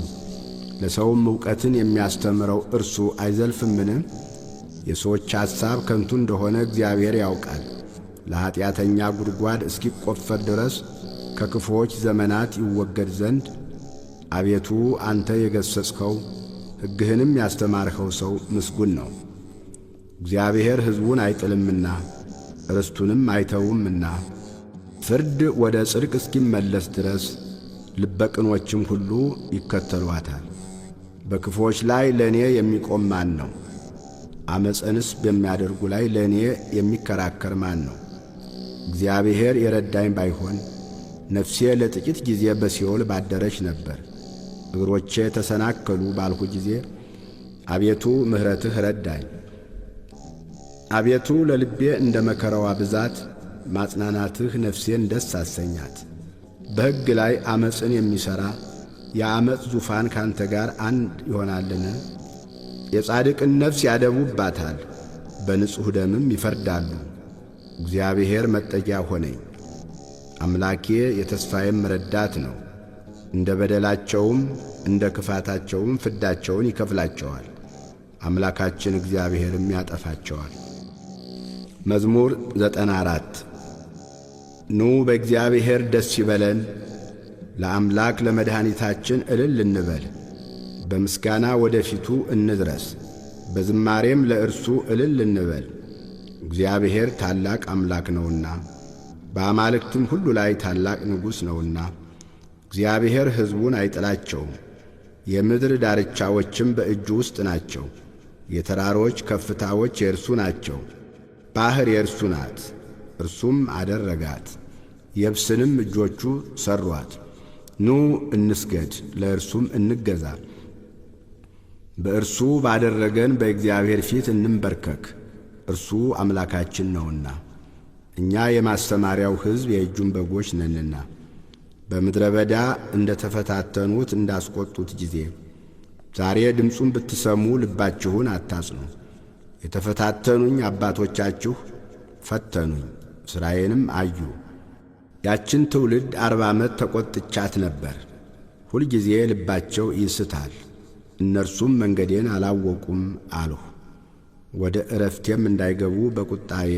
ለሰውም ዕውቀትን የሚያስተምረው እርሱ አይዘልፍምን? የሰዎች ሐሳብ ከንቱ እንደሆነ እግዚአብሔር ያውቃል። ለኀጢአተኛ ጉድጓድ እስኪቈፈር ድረስ ከክፉዎች ዘመናት ይወገድ ዘንድ አቤቱ አንተ የገሠጽኸው ሕግህንም ያስተማርኸው ሰው ምስጉን ነው። እግዚአብሔር ሕዝቡን አይጥልምና ርስቱንም አይተውምና ፍርድ ወደ ጽድቅ እስኪመለስ ድረስ ልበቅኖችም ሁሉ ይከተሏታል። በክፉዎች ላይ ለእኔ የሚቆም ማን ነው? ዓመፅንስ በሚያደርጉ ላይ ለእኔ የሚከራከር ማን ነው? እግዚአብሔር የረዳኝ ባይሆን ነፍሴ ለጥቂት ጊዜ በሲኦል ባደረች ነበር። እግሮቼ ተሰናከሉ ባልሁ ጊዜ አቤቱ ምሕረትህ ረዳኝ። አቤቱ ለልቤ እንደ መከራዋ ብዛት ማጽናናትህ ነፍሴን ደስ አሰኛት። በሕግ ላይ ዓመፅን የሚሠራ የዓመፅ ዙፋን ካንተ ጋር አንድ ይሆናልን? የጻድቅን ነፍስ ያደቡባታል፣ በንጹሕ ደምም ይፈርዳሉ። እግዚአብሔር መጠጊያ ሆነኝ፣ አምላኬ የተስፋዬም ረዳት ነው። እንደ በደላቸውም እንደ ክፋታቸውም ፍዳቸውን ይከፍላቸዋል፣ አምላካችን እግዚአብሔርም ያጠፋቸዋል። መዝሙር 94። ኑ በእግዚአብሔር ደስ ይበለን፣ ለአምላክ ለመድኃኒታችን እልል እንበል። በምስጋና ወደ ፊቱ እንድረስ፣ በዝማሬም ለእርሱ እልል እንበል። እግዚአብሔር ታላቅ አምላክ ነውና፣ በአማልክትም ሁሉ ላይ ታላቅ ንጉሥ ነውና። እግዚአብሔር ሕዝቡን አይጥላቸውም፣ የምድር ዳርቻዎችም በእጁ ውስጥ ናቸው። የተራሮች ከፍታዎች የእርሱ ናቸው። ባሕር የእርሱ ናት፣ እርሱም አደረጋት፣ የብስንም እጆቹ ሠሯት። ኑ እንስገድ፣ ለእርሱም እንገዛ፣ በእርሱ ባደረገን በእግዚአብሔር ፊት እንንበርከክ፣ እርሱ አምላካችን ነውና፣ እኛ የማሰማሪያው ሕዝብ የእጁን በጎች ነንና። በምድረ በዳ እንደ ተፈታተኑት እንዳስቈጡት ጊዜ ዛሬ ድምፁን ብትሰሙ ልባችሁን አታጽኑ። የተፈታተኑኝ አባቶቻችሁ ፈተኑኝ፣ ሥራዬንም አዩ። ያችን ትውልድ 40 ዓመት ተቈጥቻት ነበር። ሁልጊዜ ልባቸው ይስታል፣ እነርሱም መንገዴን አላወቁም አልሁ። ወደ ዕረፍቴም እንዳይገቡ በቁጣዬ።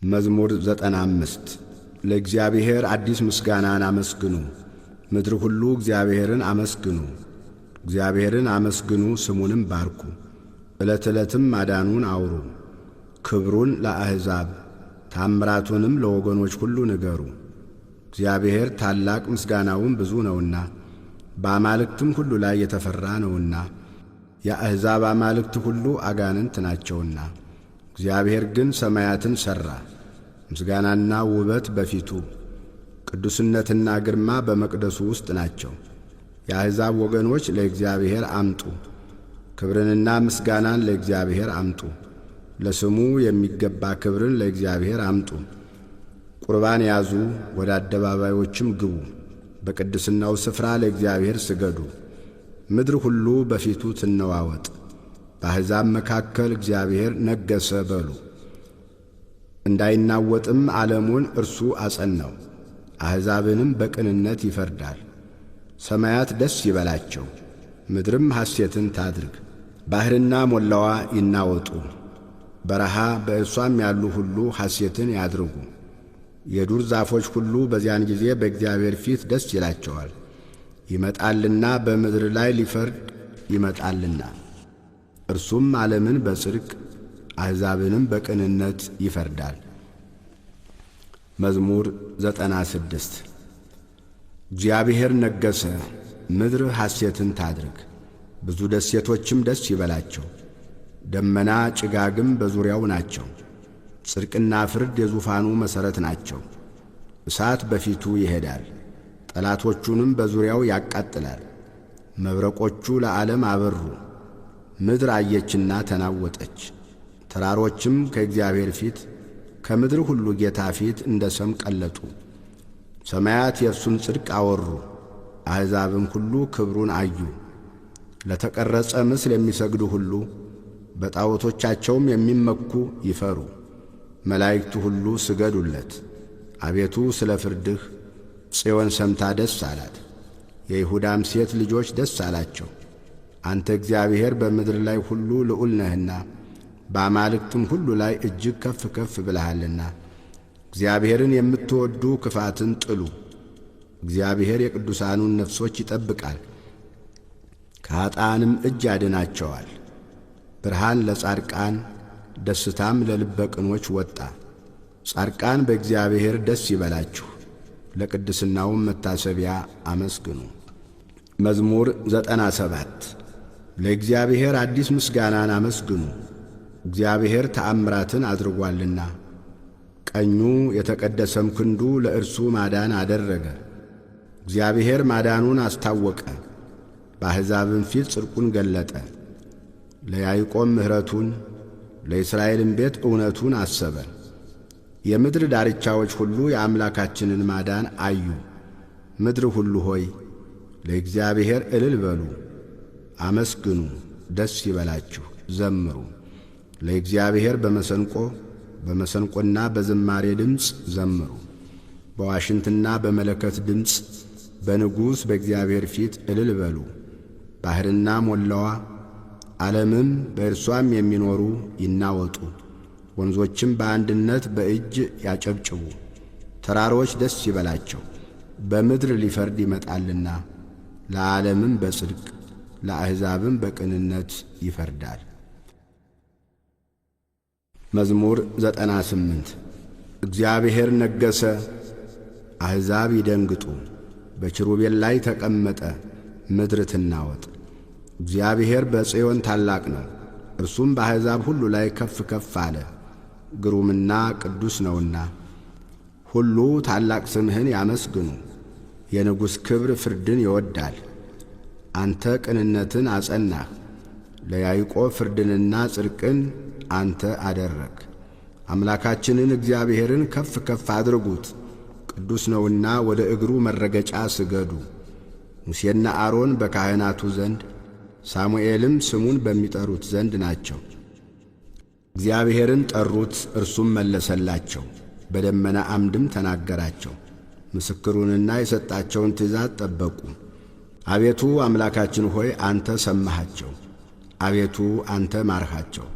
መዝሙር 95። ለእግዚአብሔር አዲስ ምስጋናን አመስግኑ። ምድር ሁሉ እግዚአብሔርን አመስግኑ። እግዚአብሔርን አመስግኑ፣ ስሙንም ባርኩ። ዕለት ዕለትም ማዳኑን አውሩ። ክብሩን ለአሕዛብ ታምራቱንም ለወገኖች ሁሉ ንገሩ። እግዚአብሔር ታላቅ ምስጋናውም ብዙ ነውና በአማልክትም ሁሉ ላይ የተፈራ ነውና። የአሕዛብ አማልክት ሁሉ አጋንንት ናቸውና፣ እግዚአብሔር ግን ሰማያትን ሠራ። ምስጋናና ውበት በፊቱ፣ ቅዱስነትና ግርማ በመቅደሱ ውስጥ ናቸው። የአሕዛብ ወገኖች ለእግዚአብሔር አምጡ፣ ክብርንና ምስጋናን ለእግዚአብሔር አምጡ። ለስሙ የሚገባ ክብርን ለእግዚአብሔር አምጡ። ቁርባን ያዙ፣ ወደ አደባባዮችም ግቡ። በቅድስናው ስፍራ ለእግዚአብሔር ስገዱ። ምድር ሁሉ በፊቱ ትነዋወጥ። በአሕዛብ መካከል እግዚአብሔር ነገሠ በሉ። እንዳይናወጥም ዓለሙን እርሱ አጸናው። አሕዛብንም በቅንነት ይፈርዳል። ሰማያት ደስ ይበላቸው፣ ምድርም ሐሴትን ታድርግ። ባሕርና ሞላዋ ይናወጡ፣ በረሃ በእርሷም ያሉ ሁሉ ሐሴትን ያድርጉ። የዱር ዛፎች ሁሉ በዚያን ጊዜ በእግዚአብሔር ፊት ደስ ይላቸዋል፣ ይመጣልና በምድር ላይ ሊፈርድ ይመጣልና። እርሱም ዓለምን በጽድቅ አሕዛብንም በቅንነት ይፈርዳል። መዝሙር 96። እግዚአብሔር ነገሠ፣ ምድር ሐሴትን ታድርግ፣ ብዙ ደሴቶችም ደስ ይበላቸው። ደመና ጭጋግም በዙሪያው ናቸው። ጽድቅና ፍርድ የዙፋኑ መሠረት ናቸው። እሳት በፊቱ ይሄዳል፣ ጠላቶቹንም በዙሪያው ያቃጥላል። መብረቆቹ ለዓለም አበሩ። ምድር አየችና ተናወጠች። ተራሮችም ከእግዚአብሔር ፊት ከምድር ሁሉ ጌታ ፊት እንደ ሰም ቀለጡ። ሰማያት የእርሱን ጽድቅ አወሩ፣ አሕዛብም ሁሉ ክብሩን አዩ። ለተቀረጸ ምስል የሚሰግዱ ሁሉ በጣዖቶቻቸውም የሚመኩ ይፈሩ። መላእክቱ ሁሉ ስገዱለት። አቤቱ ስለ ፍርድህ ጽዮን ሰምታ ደስ አላት፣ የይሁዳም ሴት ልጆች ደስ አላቸው። አንተ እግዚአብሔር በምድር ላይ ሁሉ ልዑል ነህና በአማልክትም ሁሉ ላይ እጅግ ከፍ ከፍ ብለሃልና። እግዚአብሔርን የምትወዱ ክፋትን ጥሉ። እግዚአብሔር የቅዱሳኑን ነፍሶች ይጠብቃል፣ ከኀጥኣንም እጅ ያድናቸዋል። ብርሃን ለጻድቃን ደስታም ለልበ ቅኖች ወጣ። ጻድቃን በእግዚአብሔር ደስ ይበላችሁ፣ ለቅድስናውም መታሰቢያ አመስግኑ። መዝሙር 97። ለእግዚአብሔር አዲስ ምስጋናን አመስግኑ፣ እግዚአብሔር ተአምራትን አድርጓልና። ቀኙ የተቀደሰም ክንዱ ለእርሱ ማዳን አደረገ። እግዚአብሔር ማዳኑን አስታወቀ፣ በአሕዛብም ፊት ጽድቁን ገለጠ። ለያዕቆብ ምሕረቱን ለእስራኤልም ቤት እውነቱን አሰበ። የምድር ዳርቻዎች ሁሉ የአምላካችንን ማዳን አዩ። ምድር ሁሉ ሆይ ለእግዚአብሔር እልል በሉ፣ አመስግኑ፣ ደስ ይበላችሁ፣ ዘምሩ። ለእግዚአብሔር በመሰንቆ በመሰንቆና በዝማሬ ድምፅ ዘምሩ። በዋሽንትና በመለከት ድምፅ በንጉሥ በእግዚአብሔር ፊት እልል በሉ። ባሕርና ሞላዋ ዓለምም በእርሷም የሚኖሩ ይናወጡ። ወንዞችም በአንድነት በእጅ ያጨብጭቡ። ተራሮች ደስ ይበላቸው፣ በምድር ሊፈርድ ይመጣልና። ለዓለምም በጽድቅ ለአሕዛብም በቅንነት ይፈርዳል። መዝሙር 98። እግዚአብሔር ነገሠ፣ አሕዛብ ይደንግጡ። በኪሩቤል ላይ ተቀመጠ፣ ምድር ትናወጥ። እግዚአብሔር በጽዮን ታላቅ ነው፣ እርሱም በአሕዛብ ሁሉ ላይ ከፍ ከፍ አለ። ግሩምና ቅዱስ ነውና ሁሉ ታላቅ ስምህን ያመስግኑ። የንጉሥ ክብር ፍርድን ይወዳል። አንተ ቅንነትን አጸናህ፣ ለያዕቆብ ፍርድንና ጽድቅን አንተ አደረግ። አምላካችንን እግዚአብሔርን ከፍ ከፍ አድርጉት፣ ቅዱስ ነውና ወደ እግሩ መረገጫ ስገዱ። ሙሴና አሮን በካህናቱ ዘንድ ሳሙኤልም ስሙን በሚጠሩት ዘንድ ናቸው። እግዚአብሔርን ጠሩት፣ እርሱም መለሰላቸው፣ በደመና አምድም ተናገራቸው። ምስክሩንና የሰጣቸውን ትእዛዝ ጠበቁ። አቤቱ አምላካችን ሆይ አንተ ሰማሃቸው፣ አቤቱ አንተ ማርሃቸው።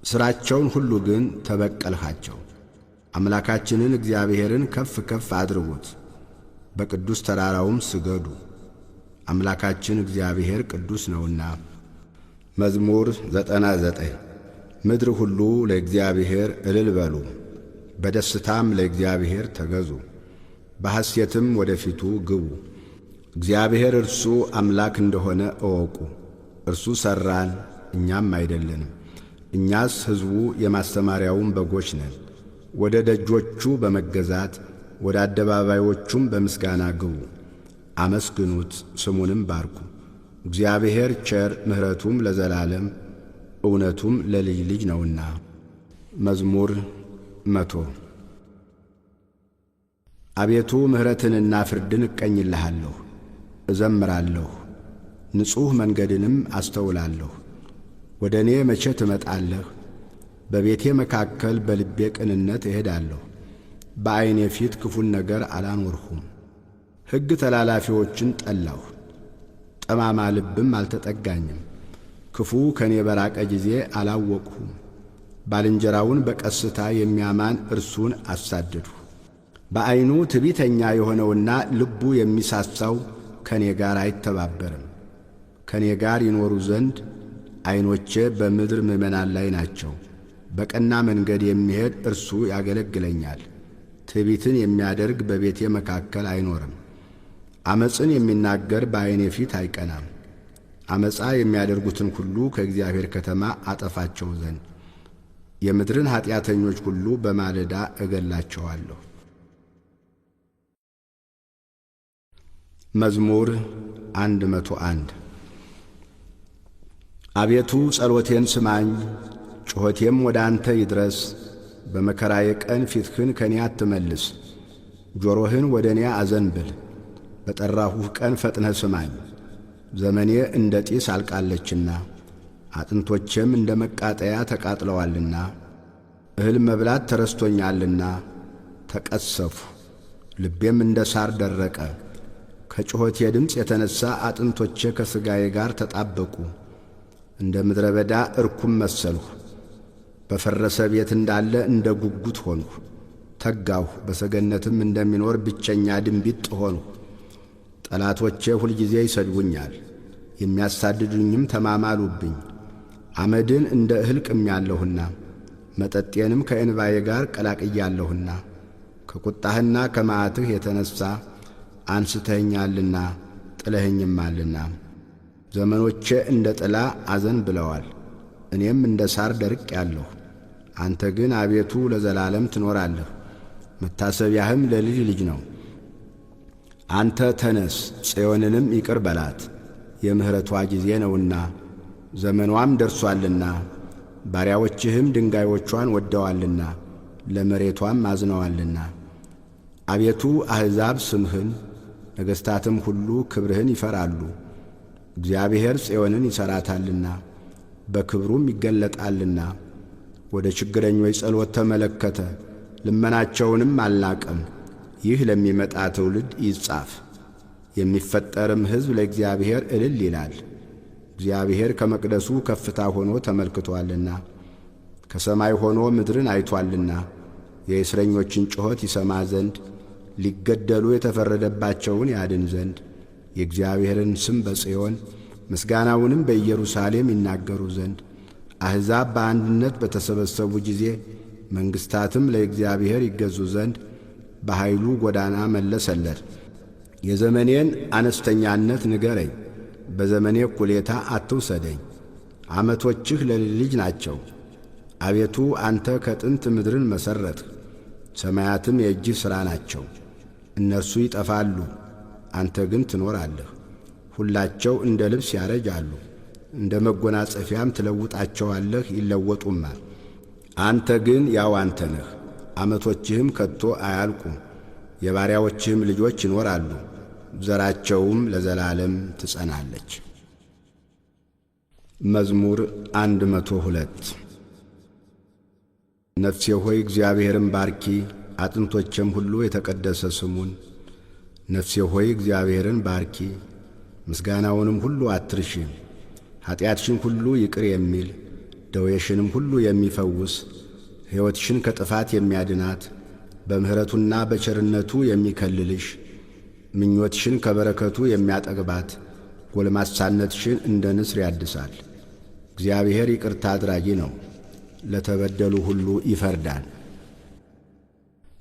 ሥራቸውን ሁሉ ግን ተበቀልሃቸው። አምላካችንን እግዚአብሔርን ከፍ ከፍ አድርጉት፣ በቅዱስ ተራራውም ስገዱ። አምላካችን እግዚአብሔር ቅዱስ ነውና። መዝሙር 99። ምድር ሁሉ ለእግዚአብሔር እልል በሉ፣ በደስታም ለእግዚአብሔር ተገዙ፣ በሐሴትም ወደ ፊቱ ግቡ። እግዚአብሔር እርሱ አምላክ እንደሆነ እወቁ። እርሱ ሠራን፣ እኛም አይደለንም፤ እኛስ ሕዝቡ የማሰማርያውም በጎች ነን። ወደ ደጆቹ በመገዛት ወደ አደባባዮቹም በምስጋና ግቡ። አመስግኑት፣ ስሙንም ባርኩ። እግዚአብሔር ቸር፣ ምሕረቱም ለዘላለም እውነቱም ለልጅ ልጅ ነውና። መዝሙር 100። አቤቱ ምሕረትንና ፍርድን እቀኝልሃለሁ፣ እዘምራለሁ፣ ንጹሕ መንገድንም አስተውላለሁ። ወደ እኔ መቼ ትመጣለህ? በቤቴ መካከል በልቤ ቅንነት እሄዳለሁ። በዐይኔ ፊት ክፉን ነገር አላኖርሁም። ሕግ ተላላፊዎችን ጠላሁ፣ ጠማማ ልብም አልተጠጋኝም። ክፉ ከእኔ በራቀ ጊዜ አላወቅሁም። ባልንጀራውን በቀስታ የሚያማን እርሱን አሳደድሁ። በዐይኑ ትዕቢተኛ የሆነውና ልቡ የሚሳሳው ከእኔ ጋር አይተባበርም። ከእኔ ጋር ይኖሩ ዘንድ ዐይኖቼ በምድር ምዕመናን ላይ ናቸው። በቀና መንገድ የሚሄድ እርሱ ያገለግለኛል። ትዕቢትን የሚያደርግ በቤቴ መካከል አይኖርም። ዓመፅን የሚናገር በዐይኔ ፊት አይቀናም። ዓመፃ የሚያደርጉትን ሁሉ ከእግዚአብሔር ከተማ አጠፋቸው ዘንድ የምድርን ኀጢአተኞች ሁሉ በማለዳ እገላቸዋለሁ። መዝሙር 101። አቤቱ ጸሎቴን ስማኝ፣ ጩኸቴም ወደ አንተ ይድረስ። በመከራዬ ቀን ፊትህን ከእኔ አትመልስ፣ ጆሮህን ወደ እኔ አዘንብል። በጠራሁህ ቀን ፈጥነህ ስማኝ። ዘመኔ እንደ ጢስ አልቃለችና አጥንቶቼም እንደ መቃጠያ ተቃጥለዋልና፣ እህል መብላት ተረስቶኛልና ተቀሰፍሁ፣ ልቤም እንደ ሳር ደረቀ። ከጩኸቴ ድምፅ የተነሣ አጥንቶቼ ከሥጋዬ ጋር ተጣበቁ። እንደ ምድረ በዳ እርኩም መሰልሁ። በፈረሰ ቤት እንዳለ እንደ ጉጉት ሆንሁ። ተጋሁ፣ በሰገነትም እንደሚኖር ብቸኛ ድንቢጥ ሆንሁ። ጠላቶቼ ሁልጊዜ ይሰድቡኛል፣ የሚያሳድዱኝም ተማማሉብኝ። አመድን እንደ እህል ቅሜአለሁና መጠጤንም ከእንባዬ ጋር ቀላቅያለሁና፣ ከቁጣህና ከመዓትህ የተነሣ አንስተኸኛልና ጥለኸኝማልና። ዘመኖቼ እንደ ጥላ አዘን ብለዋል፣ እኔም እንደ ሳር ደርቄአለሁ። አንተ ግን አቤቱ ለዘላለም ትኖራለህ፣ መታሰቢያህም ለልጅ ልጅ ነው። አንተ ተነስ፣ ጽዮንንም ይቅር በላት፣ የምሕረቷ ጊዜ ነውና ዘመኗም ደርሷልና። ባሪያዎችህም ድንጋዮቿን ወደዋልና ለመሬቷም አዝነዋልና። አቤቱ አሕዛብ ስምህን ነገሥታትም ሁሉ ክብርህን ይፈራሉ። እግዚአብሔር ጽዮንን ይሠራታልና በክብሩም ይገለጣልና። ወደ ችግረኞች ጸሎት ተመለከተ፣ ልመናቸውንም አልናቀም። ይህ ለሚመጣ ትውልድ ይጻፍ፣ የሚፈጠርም ሕዝብ ለእግዚአብሔር እልል ይላል። እግዚአብሔር ከመቅደሱ ከፍታ ሆኖ ተመልክቶአልና፣ ከሰማይ ሆኖ ምድርን አይቶአልና። የእስረኞችን ጩኸት ይሰማ ዘንድ ሊገደሉ የተፈረደባቸውን ያድን ዘንድ የእግዚአብሔርን ስም በጽዮን ምስጋናውንም በኢየሩሳሌም ይናገሩ ዘንድ አሕዛብ በአንድነት በተሰበሰቡ ጊዜ መንግሥታትም ለእግዚአብሔር ይገዙ ዘንድ በኃይሉ ጎዳና መለሰለት። የዘመኔን አነስተኛነት ንገረኝ፣ በዘመኔ እኩሌታ አትውሰደኝ። ዓመቶችህ ለልጅ ናቸው። አቤቱ አንተ ከጥንት ምድርን መሠረትህ፣ ሰማያትም የእጅህ ሥራ ናቸው። እነርሱ ይጠፋሉ፣ አንተ ግን ትኖራለህ። ሁላቸው እንደ ልብስ ያረጃሉ፣ እንደ መጎናጸፊያም ትለውጣቸዋለህ፣ ይለወጡማል። አንተ ግን ያው አንተ ነህ፣ ዓመቶችህም ከቶ አያልቁም። የባሪያዎችህም ልጆች ይኖራሉ፣ ዘራቸውም ለዘላለም ትጸናለች። መዝሙር 102። ነፍሴ ሆይ እግዚአብሔርን ባርኪ፣ አጥንቶቼም ሁሉ የተቀደሰ ስሙን። ነፍሴ ሆይ እግዚአብሔርን ባርኪ፣ ምስጋናውንም ሁሉ አትርሺ። ኀጢአትሽን ሁሉ ይቅር የሚል፣ ደዌሽንም ሁሉ የሚፈውስ፣ ሕይወትሽን ከጥፋት የሚያድናት፣ በምሕረቱና በቸርነቱ የሚከልልሽ፣ ምኞትሽን ከበረከቱ የሚያጠግባት፣ ጎልማሳነትሽን እንደ ንስር ያድሳል። እግዚአብሔር ይቅርታ አድራጊ ነው፣ ለተበደሉ ሁሉ ይፈርዳል።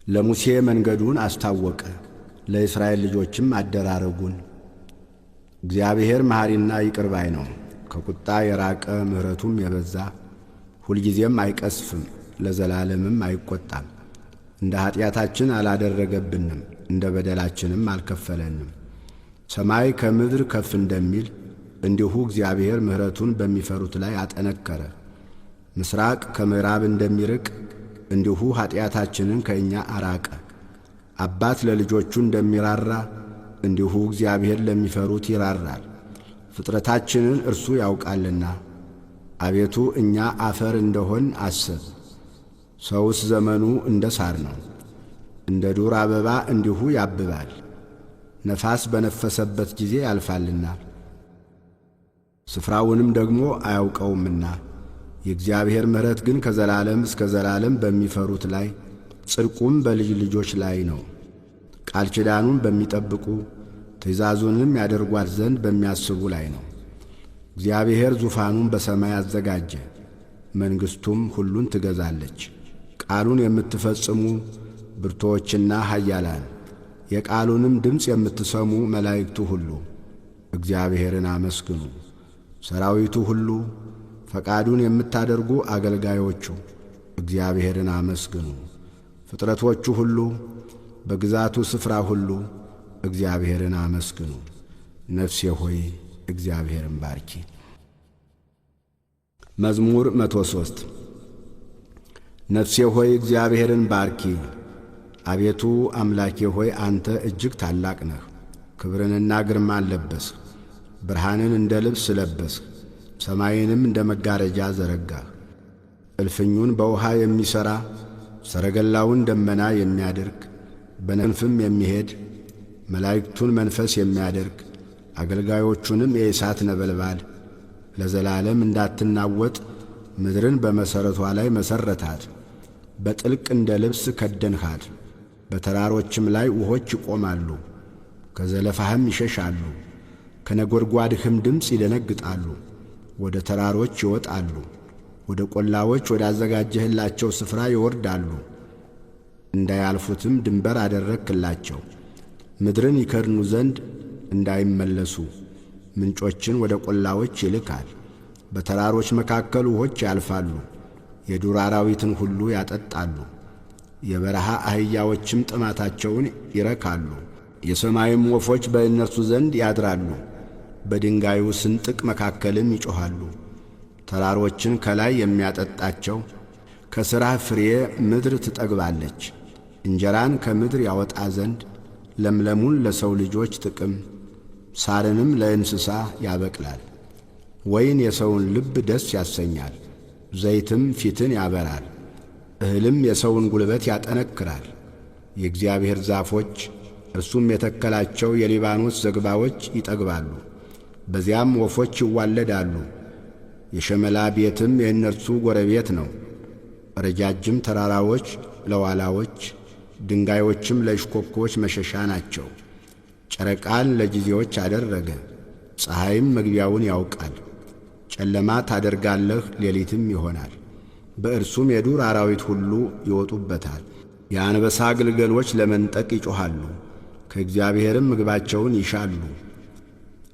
ለሙሴ መንገዱን አስታወቀ፣ ለእስራኤል ልጆችም አደራረጉን። እግዚአብሔር መሐሪና ይቅር ባይ ነው፣ ከቁጣ የራቀ ምሕረቱም የበዛ፣ ሁልጊዜም አይቀስፍም፣ ለዘላለምም አይቈጣም። እንደ ኀጢአታችን አላደረገብንም፣ እንደ በደላችንም አልከፈለንም። ሰማይ ከምድር ከፍ እንደሚል እንዲሁ እግዚአብሔር ምሕረቱን በሚፈሩት ላይ አጠነከረ። ምስራቅ ከምዕራብ እንደሚርቅ እንዲሁ ኀጢአታችንን ከእኛ አራቀ። አባት ለልጆቹ እንደሚራራ እንዲሁ እግዚአብሔር ለሚፈሩት ይራራል። ፍጥረታችንን እርሱ ያውቃልና። አቤቱ እኛ አፈር እንደሆን አስብ። ሰውስ ዘመኑ እንደ ሳር ነው፣ እንደ ዱር አበባ እንዲሁ ያብባል። ነፋስ በነፈሰበት ጊዜ ያልፋልና ስፍራውንም ደግሞ አያውቀውምና። የእግዚአብሔር ምሕረት ግን ከዘላለም እስከ ዘላለም በሚፈሩት ላይ፣ ጽድቁም በልጅ ልጆች ላይ ነው። ቃል ኪዳኑን በሚጠብቁ ትእዛዙንም ያደርጓት ዘንድ በሚያስቡ ላይ ነው። እግዚአብሔር ዙፋኑን በሰማይ አዘጋጀ፣ መንግሥቱም ሁሉን ትገዛለች። ቃሉን የምትፈጽሙ ብርቱዎችና ኃያላን፣ የቃሉንም ድምፅ የምትሰሙ መላእክቱ ሁሉ እግዚአብሔርን አመስግኑ። ሰራዊቱ ሁሉ፣ ፈቃዱን የምታደርጉ አገልጋዮቹ እግዚአብሔርን አመስግኑ። ፍጥረቶቹ ሁሉ፣ በግዛቱ ስፍራ ሁሉ እግዚአብሔርን አመስግኑ። ነፍሴ ሆይ እግዚአብሔርን ባርኪ። መዝሙር 103። ነፍሴ ሆይ እግዚአብሔርን ባርኪ። አቤቱ አምላኬ ሆይ አንተ እጅግ ታላቅ ነህ። ክብርንና ግርማን ለበስህ፣ ብርሃንን እንደ ልብስ ለበስህ፣ ሰማይንም እንደ መጋረጃ ዘረጋህ። እልፍኙን በውሃ የሚሠራ፣ ሰረገላውን ደመና የሚያደርግ፣ በክንፍም የሚሄድ፣ መላእክቱን መንፈስ የሚያደርግ፣ አገልጋዮቹንም የእሳት ነበልባል፣ ለዘላለም እንዳትናወጥ ምድርን በመሠረቷ ላይ መሠረታት። በጥልቅ እንደ ልብስ ከደንሃት። በተራሮችም ላይ ውሆች ይቆማሉ። ከዘለፋህም ይሸሻሉ፣ ከነጎድጓድህም ድምፅ ይደነግጣሉ። ወደ ተራሮች ይወጣሉ፣ ወደ ቆላዎች ወዳዘጋጀህላቸው ስፍራ ይወርዳሉ። እንዳያልፉትም ድንበር አደረግክላቸው። ምድርን ይከድኑ ዘንድ እንዳይመለሱ ምንጮችን ወደ ቆላዎች ይልካል። በተራሮች መካከል ውሆች ያልፋሉ፣ የዱር አራዊትን ሁሉ ያጠጣሉ። የበረሃ አህያዎችም ጥማታቸውን ይረካሉ። የሰማይም ወፎች በእነርሱ ዘንድ ያድራሉ፣ በድንጋዩ ስንጥቅ መካከልም ይጮኻሉ። ተራሮችን ከላይ የሚያጠጣቸው ከሥራህ ፍሬ ምድር ትጠግባለች። እንጀራን ከምድር ያወጣ ዘንድ ለምለሙን ለሰው ልጆች ጥቅም ሳርንም ለእንስሳ ያበቅላል። ወይን የሰውን ልብ ደስ ያሰኛል፣ ዘይትም ፊትን ያበራል። እህልም የሰውን ጉልበት ያጠነክራል። የእግዚአብሔር ዛፎች እርሱም የተከላቸው የሊባኖስ ዝግባዎች ይጠግባሉ። በዚያም ወፎች ይዋለዳሉ። የሸመላ ቤትም የእነርሱ ጎረቤት ነው። ረጃጅም ተራራዎች ለዋላዎች፣ ድንጋዮችም ለእሽኮኮች መሸሻ ናቸው። ጨረቃን ለጊዜዎች አደረገ፣ ፀሐይም መግቢያውን ያውቃል። ጨለማ ታደርጋለህ፣ ሌሊትም ይሆናል። በእርሱም የዱር አራዊት ሁሉ ይወጡበታል። የአንበሳ ግልገሎች ለመንጠቅ ይጮኻሉ፣ ከእግዚአብሔርም ምግባቸውን ይሻሉ።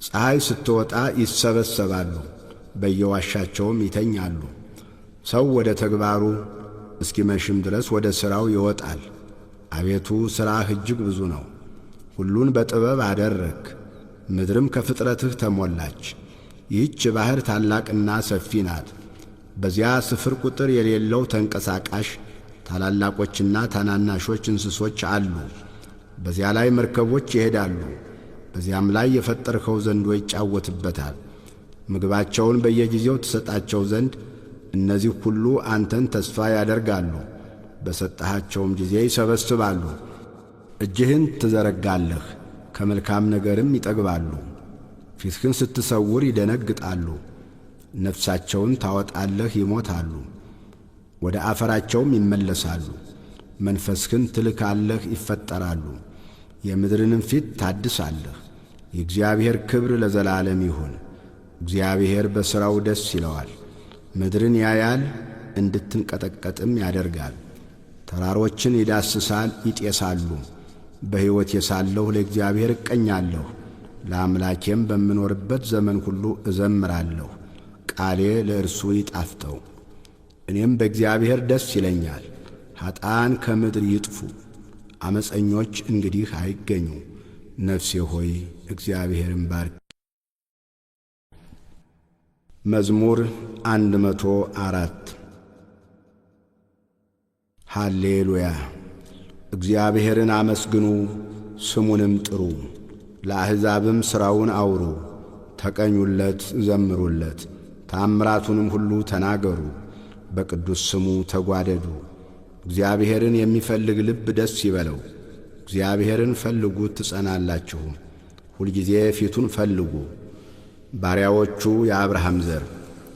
ፀሐይ ስትወጣ ይሰበሰባሉ፣ በየዋሻቸውም ይተኛሉ። ሰው ወደ ተግባሩ እስኪመሽም ድረስ ወደ ሥራው ይወጣል። አቤቱ ሥራህ እጅግ ብዙ ነው። ሁሉን በጥበብ አደረግህ፣ ምድርም ከፍጥረትህ ተሞላች። ይህች ባሕር ታላቅና ሰፊ ናት። በዚያ ስፍር ቁጥር የሌለው ተንቀሳቃሽ ታላላቆችና ታናናሾች እንስሶች አሉ። በዚያ ላይ መርከቦች ይሄዳሉ። በዚያም ላይ የፈጠርኸው ዘንዶ ይጫወትበታል። ምግባቸውን በየጊዜው ትሰጣቸው ዘንድ እነዚህ ሁሉ አንተን ተስፋ ያደርጋሉ፣ በሰጠሃቸውም ጊዜ ይሰበስባሉ። እጅህን ትዘረጋለህ፣ ከመልካም ነገርም ይጠግባሉ። ፊትህን ስትሰውር ይደነግጣሉ። ነፍሳቸውን ታወጣለህ፣ ይሞታሉ፣ ወደ አፈራቸውም ይመለሳሉ። መንፈስህን ትልካለህ፣ ይፈጠራሉ፣ የምድርንም ፊት ታድሳለህ። የእግዚአብሔር ክብር ለዘላለም ይሁን። እግዚአብሔር በሥራው ደስ ይለዋል። ምድርን ያያል፣ እንድትንቀጠቀጥም ያደርጋል። ተራሮችን ይዳስሳል፣ ይጤሳሉ። በሕይወቴ ሳለሁ ለእግዚአብሔር እቀኛለሁ፣ ለአምላኬም በምኖርበት ዘመን ሁሉ እዘምራለሁ። ቃሌ ለእርሱ ይጣፍጠው፣ እኔም በእግዚአብሔር ደስ ይለኛል። ኀጥኣን ከምድር ይጥፉ፣ ዓመፀኞች እንግዲህ አይገኙ። ነፍሴ ሆይ እግዚአብሔርን ባርክ። መዝሙር 104። ሃሌሉያ። እግዚአብሔርን አመስግኑ፣ ስሙንም ጥሩ፣ ለአሕዛብም ሥራውን አውሩ። ተቀኙለት፣ ዘምሩለት፣ ተአምራቱንም ሁሉ ተናገሩ። በቅዱስ ስሙ ተጓደዱ። እግዚአብሔርን የሚፈልግ ልብ ደስ ይበለው። እግዚአብሔርን ፈልጉት ትጸናላችሁም፣ ሁልጊዜ ፊቱን ፈልጉ። ባሪያዎቹ የአብርሃም ዘር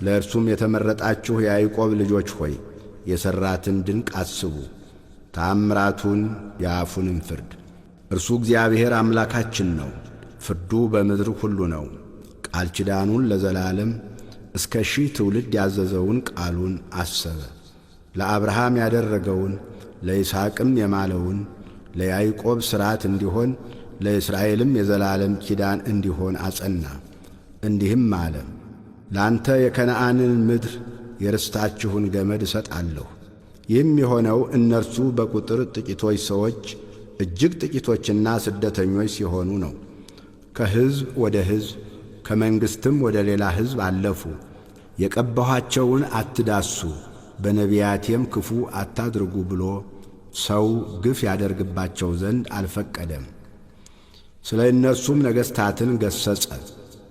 ለእርሱም የተመረጣችሁ የያዕቆብ ልጆች ሆይ፣ የሠራትን ድንቅ አስቡ፣ ተአምራቱን፣ የአፉንም ፍርድ። እርሱ እግዚአብሔር አምላካችን ነው፣ ፍርዱ በምድር ሁሉ ነው። ቃል ኪዳኑን ለዘላለም እስከ ሺህ ትውልድ ያዘዘውን ቃሉን አሰበ። ለአብርሃም ያደረገውን፣ ለይስሐቅም የማለውን፣ ለያዕቆብ ሥርዓት እንዲሆን፣ ለእስራኤልም የዘላለም ኪዳን እንዲሆን አጸና። እንዲህም አለ፣ ለአንተ የከነዓንን ምድር የርስታችሁን ገመድ እሰጣለሁ። ይህም የሆነው እነርሱ በቁጥር ጥቂቶች ሰዎች፣ እጅግ ጥቂቶችና ስደተኞች ሲሆኑ ነው። ከሕዝብ ወደ ሕዝብ፣ ከመንግሥትም ወደ ሌላ ሕዝብ አለፉ። የቀባኋቸውን አትዳሱ፣ በነቢያቴም ክፉ አታድርጉ ብሎ ሰው ግፍ ያደርግባቸው ዘንድ አልፈቀደም። ስለ እነርሱም ነገሥታትን ገሠጸ።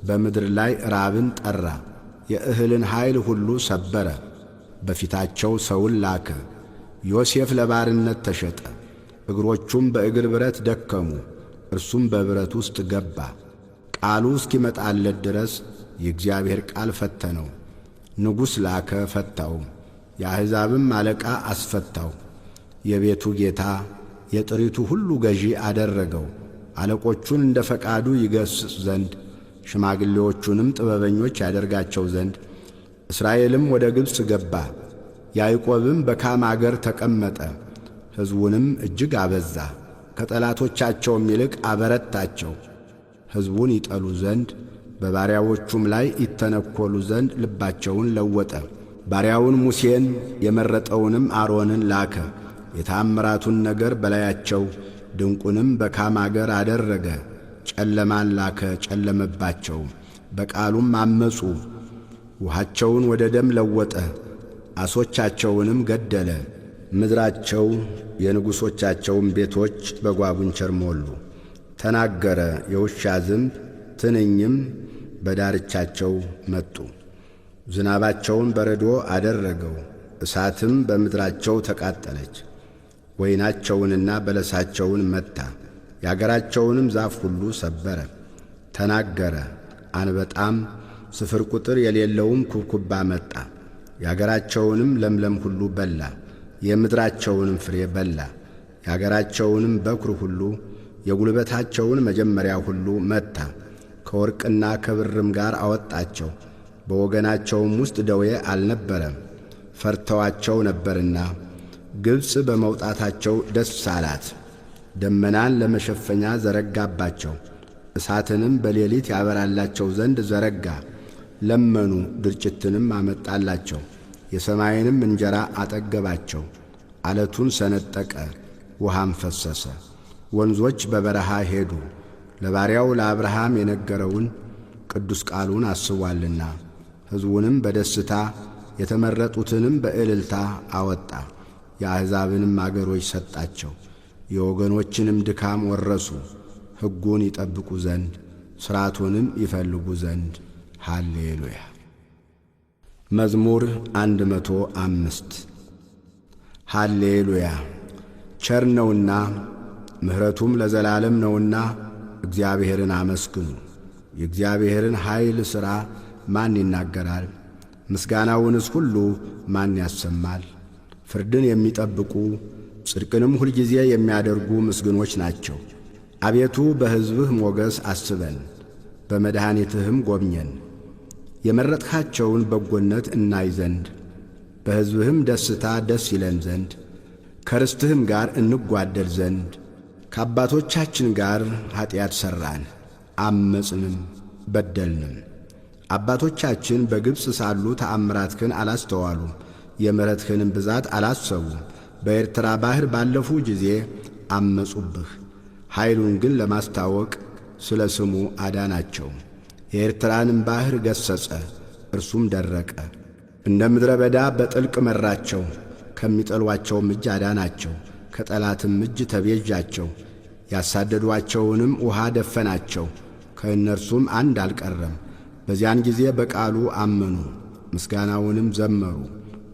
በምድር ላይ ራብን ጠራ፣ የእህልን ኃይል ሁሉ ሰበረ። በፊታቸው ሰውን ላከ። ዮሴፍ ለባርነት ተሸጠ። እግሮቹም በእግር ብረት ደከሙ፣ እርሱም በብረት ውስጥ ገባ። ቃሉ እስኪመጣለት ድረስ የእግዚአብሔር ቃል ፈተነው። ንጉሥ ላከ፣ ፈታውም። የአሕዛብም አለቃ አስፈታው። የቤቱ ጌታ፣ የጥሪቱ ሁሉ ገዢ አደረገው። አለቆቹን እንደ ፈቃዱ ይገሥጽ ዘንድ፣ ሽማግሌዎቹንም ጥበበኞች ያደርጋቸው ዘንድ። እስራኤልም ወደ ግብፅ ገባ፣ ያዕቆብም በካም አገር ተቀመጠ። ሕዝቡንም እጅግ አበዛ፣ ከጠላቶቻቸውም ይልቅ አበረታቸው። ሕዝቡን ይጠሉ ዘንድ፣ በባሪያዎቹም ላይ ይተነኰሉ ዘንድ ልባቸውን ለወጠ። ባሪያውን ሙሴን፣ የመረጠውንም አሮንን ላከ። የተአምራቱን ነገር በላያቸው፣ ድንቁንም በካም አገር አደረገ። ጨለማን ላከ፣ ጨለመባቸውም፣ በቃሉም አመፁ። ውሃቸውን ወደ ደም ለወጠ፣ አሶቻቸውንም ገደለ። ምድራቸው የንጉሶቻቸውን ቤቶች በጓጉንቸር ሞሉ። ተናገረ፣ የውሻ ዝንብ ትንኝም በዳርቻቸው መጡ። ዝናባቸውን በረዶ አደረገው፣ እሳትም በምድራቸው ተቃጠለች። ወይናቸውንና በለሳቸውን መታ፣ የአገራቸውንም ዛፍ ሁሉ ሰበረ። ተናገረ፣ አንበጣም ስፍር ቁጥር የሌለውም ኩብኩባ መጣ። የአገራቸውንም ለምለም ሁሉ በላ፣ የምድራቸውንም ፍሬ በላ። የአገራቸውንም በኩር ሁሉ፣ የጉልበታቸውን መጀመሪያ ሁሉ መታ። ከወርቅና ከብርም ጋር አወጣቸው። በወገናቸውም ውስጥ ደዌ አልነበረም፣ ፈርተዋቸው ነበርና። ግብፅ በመውጣታቸው ደስ አላት። ደመናን ለመሸፈኛ ዘረጋባቸው፣ እሳትንም በሌሊት ያበራላቸው ዘንድ ዘረጋ። ለመኑ፣ ድርጭትንም አመጣላቸው፣ የሰማይንም እንጀራ አጠገባቸው። አለቱን ሰነጠቀ፣ ውሃም ፈሰሰ። ወንዞች በበረሃ ሄዱ። ለባሪያው ለአብርሃም የነገረውን ቅዱስ ቃሉን አስቧልና። ሕዝቡንም በደስታ፣ የተመረጡትንም በእልልታ አወጣ። የአሕዛብንም አገሮች ሰጣቸው፣ የወገኖችንም ድካም ወረሱ። ሕጉን ይጠብቁ ዘንድ፣ ሥርዓቱንም ይፈልጉ ዘንድ። ሃሌሉያ። መዝሙር 105። ሃሌሉያ። ቸር ነውና ምሕረቱም ለዘላለም ነውና እግዚአብሔርን አመስግኑ። የእግዚአብሔርን ኃይል ሥራ ማን ይናገራል? ምስጋናውንስ ሁሉ ማን ያሰማል? ፍርድን የሚጠብቁ ጽድቅንም ሁልጊዜ የሚያደርጉ ምስግኖች ናቸው። አቤቱ፣ በሕዝብህ ሞገስ አስበን፣ በመድኃኒትህም ጎብኘን። የመረጥኻቸውን በጎነት እናይ ዘንድ፣ በሕዝብህም ደስታ ደስ ይለን ዘንድ፣ ከርስትህም ጋር እንጓደል ዘንድ። ከአባቶቻችን ጋር ኀጢአት ሠራን፣ አመፅንም በደልንም። አባቶቻችን በግብፅ ሳሉ ተአምራትህን አላስተዋሉም፣ የምሕረትህንም ብዛት አላሰቡም። በኤርትራ ባሕር ባለፉ ጊዜ አመጹብህ። ኃይሉን ግን ለማስታወቅ ስለ ስሙ አዳናቸው። የኤርትራንም ባሕር ገሠጸ፣ እርሱም ደረቀ። እንደ ምድረ በዳ በጥልቅ መራቸው፣ ከሚጠሏቸውም እጅ አዳናቸው። ከጠላትም እጅ ተቤዣቸው። ያሳደዷቸውንም ውሃ ደፈናቸው፣ ከእነርሱም አንድ አልቀረም። በዚያን ጊዜ በቃሉ አመኑ፣ ምስጋናውንም ዘመሩ።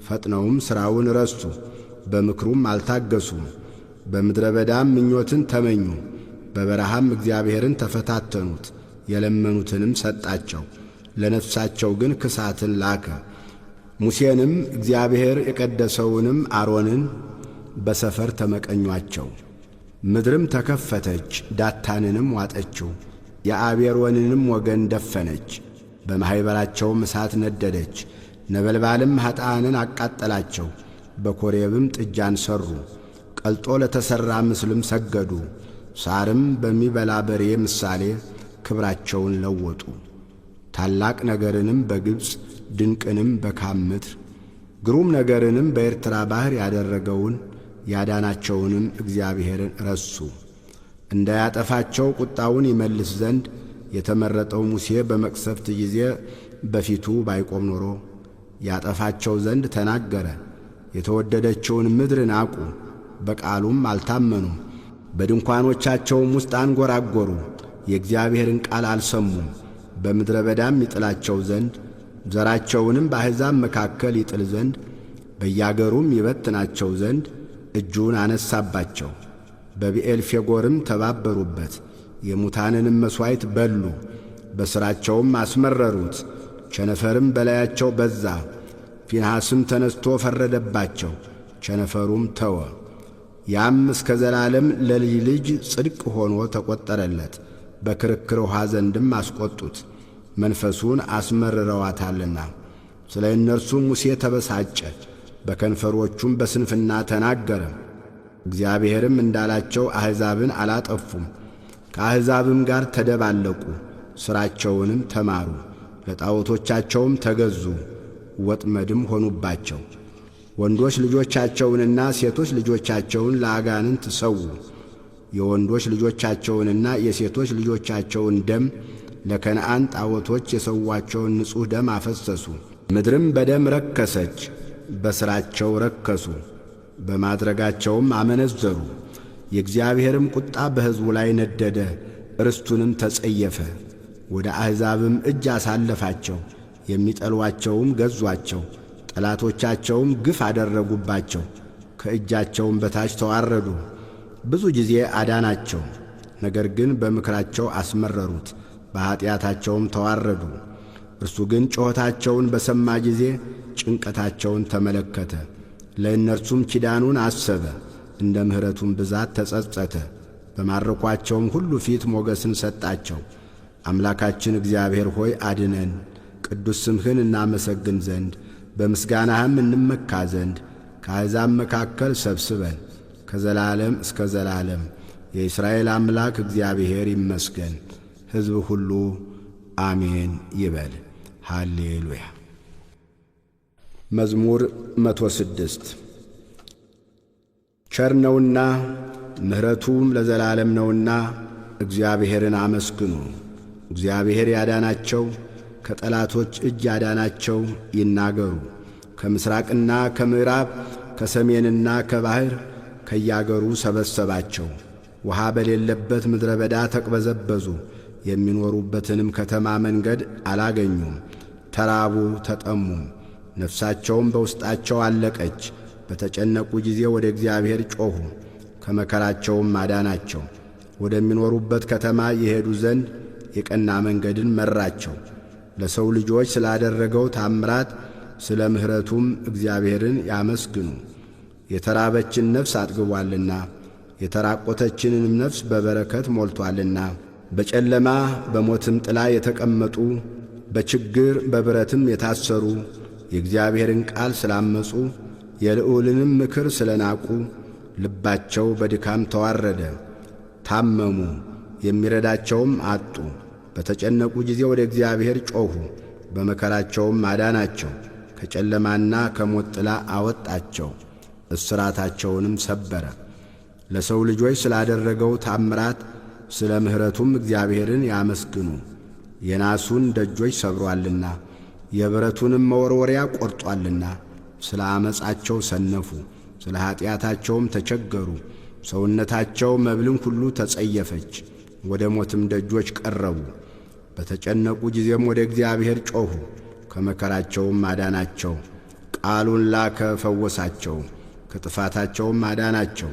ፈጥነውም ሥራውን ረሱ፣ በምክሩም አልታገሱም። በምድረ በዳም ምኞትን ተመኙ፣ በበረሃም እግዚአብሔርን ተፈታተኑት። የለመኑትንም ሰጣቸው፣ ለነፍሳቸው ግን ክሳትን ላከ። ሙሴንም እግዚአብሔር የቀደሰውንም አሮንን በሰፈር ተመቀኟቸው። ምድርም ተከፈተች፣ ዳታንንም ዋጠችው፣ የአቤሮንንም ወገን ደፈነች። በማኅበራቸውም እሳት ነደደች፣ ነበልባልም ኀጥኣንን አቃጠላቸው። በኮሬብም ጥጃን ሠሩ፣ ቀልጦ ለተሠራ ምስልም ሰገዱ። ሳርም በሚበላ በሬ ምሳሌ ክብራቸውን ለወጡ። ታላቅ ነገርንም በግብፅ፣ ድንቅንም በካም ምድር፣ ግሩም ነገርንም በኤርትራ ባሕር ያደረገውን ያዳናቸውንም እግዚአብሔርን ረሱ። እንዳያጠፋቸው ቁጣውን ይመልስ ዘንድ የተመረጠው ሙሴ በመቅሰፍት ጊዜ በፊቱ ባይቆም ኖሮ ያጠፋቸው ዘንድ ተናገረ። የተወደደችውን ምድር ናቁ፣ በቃሉም አልታመኑም። በድንኳኖቻቸውም ውስጥ አንጐራጐሩ፣ የእግዚአብሔርን ቃል አልሰሙም። በምድረ በዳም ይጥላቸው ዘንድ፣ ዘራቸውንም በአሕዛብ መካከል ይጥል ዘንድ፣ በያገሩም ይበትናቸው ዘንድ እጁን አነሳባቸው። በብኤልፌጎርም ተባበሩበት፣ የሙታንንም መሥዋዕት በሉ፣ በሥራቸውም አስመረሩት። ቸነፈርም በላያቸው በዛ። ፊንሐስም ተነስቶ ፈረደባቸው፣ ቸነፈሩም ተወ። ያም እስከ ዘላለም ለልጅ ልጅ ጽድቅ ሆኖ ተቈጠረለት። በክርክር ውኃ ዘንድም አስቈጡት፣ መንፈሱን አስመርረዋታልና። ስለ እነርሱ ሙሴ ተበሳጨ፣ በከንፈሮቹም በስንፍና ተናገረ። እግዚአብሔርም እንዳላቸው አሕዛብን አላጠፉም። ከአሕዛብም ጋር ተደባለቁ፣ ሥራቸውንም ተማሩ፣ ለጣዖቶቻቸውም ተገዙ፣ ወጥመድም ሆኑባቸው። ወንዶች ልጆቻቸውንና ሴቶች ልጆቻቸውን ለአጋንንት ሰዉ። የወንዶች ልጆቻቸውንና የሴቶች ልጆቻቸውን ደም፣ ለከነዓን ጣዖቶች የሰዋቸውን ንጹሕ ደም አፈሰሱ። ምድርም በደም ረከሰች፣ በሥራቸው ረከሱ፣ በማድረጋቸውም አመነዘሩ። የእግዚአብሔርም ቁጣ በሕዝቡ ላይ ነደደ፣ ርስቱንም ተጸየፈ። ወደ አሕዛብም እጅ አሳለፋቸው፣ የሚጠሏቸውም ገዟቸው። ጠላቶቻቸውም ግፍ አደረጉባቸው፣ ከእጃቸውም በታች ተዋረዱ። ብዙ ጊዜ አዳናቸው፣ ነገር ግን በምክራቸው አስመረሩት፣ በኀጢአታቸውም ተዋረዱ። እርሱ ግን ጩኸታቸውን በሰማ ጊዜ ጭንቀታቸውን ተመለከተ፣ ለእነርሱም ኪዳኑን አሰበ፣ እንደ ምሕረቱም ብዛት ተጸጸተ። በማረኳቸውም ሁሉ ፊት ሞገስን ሰጣቸው። አምላካችን እግዚአብሔር ሆይ፣ አድነን፣ ቅዱስ ስምህን እናመሰግን ዘንድ፣ በምስጋናህም እንመካ ዘንድ ከአሕዛብ መካከል ሰብስበን። ከዘላለም እስከ ዘላለም የእስራኤል አምላክ እግዚአብሔር ይመስገን። ሕዝብ ሁሉ አሜን ይበል። ሃሌሉያ። መዝሙር 106። ቸር ነውና ምሕረቱም ለዘላለም ነውና እግዚአብሔርን አመስግኑ። እግዚአብሔር ያዳናቸው፣ ከጠላቶች እጅ ያዳናቸው ይናገሩ። ከምሥራቅና ከምዕራብ፣ ከሰሜንና ከባሕር ከያገሩ ሰበሰባቸው። ውሃ በሌለበት ምድረ በዳ ተቅበዘበዙ። የሚኖሩበትንም ከተማ መንገድ አላገኙም። ተራቡ፣ ተጠሙም፣ ነፍሳቸውም በውስጣቸው አለቀች። በተጨነቁ ጊዜ ወደ እግዚአብሔር ጮኹ፣ ከመከራቸውም አዳናቸው። ወደሚኖሩበት ከተማ የሄዱ ዘንድ የቀና መንገድን መራቸው። ለሰው ልጆች ስላደረገው ታምራት ስለ ምሕረቱም እግዚአብሔርን ያመስግኑ። የተራበችን ነፍስ አጥግቧልና የተራቆተችንንም ነፍስ በበረከት ሞልቶአልና። በጨለማ በሞትም ጥላ የተቀመጡ በችግር በብረትም የታሰሩ የእግዚአብሔርን ቃል ስላመፁ የልዑልንም ምክር ስለ ናቁ ልባቸው በድካም ተዋረደ፣ ታመሙ፣ የሚረዳቸውም አጡ። በተጨነቁ ጊዜ ወደ እግዚአብሔር ጮኹ፣ በመከራቸውም አዳናቸው። ከጨለማና ከሞት ጥላ አወጣቸው፣ እስራታቸውንም ሰበረ። ለሰው ልጆች ስላደረገው ታምራት ስለ ምሕረቱም እግዚአብሔርን ያመስግኑ። የናሱን ደጆች ሰብሮአልና የብረቱንም መወርወሪያ ቈርጦአልና። ስለ ዓመፃቸው ሰነፉ፣ ስለ ኀጢአታቸውም ተቸገሩ። ሰውነታቸው መብልን ሁሉ ተጸየፈች፣ ወደ ሞትም ደጆች ቀረቡ። በተጨነቁ ጊዜም ወደ እግዚአብሔር ጮኹ፣ ከመከራቸውም አዳናቸው። ቃሉን ላከ ፈወሳቸው፣ ከጥፋታቸውም አዳናቸው።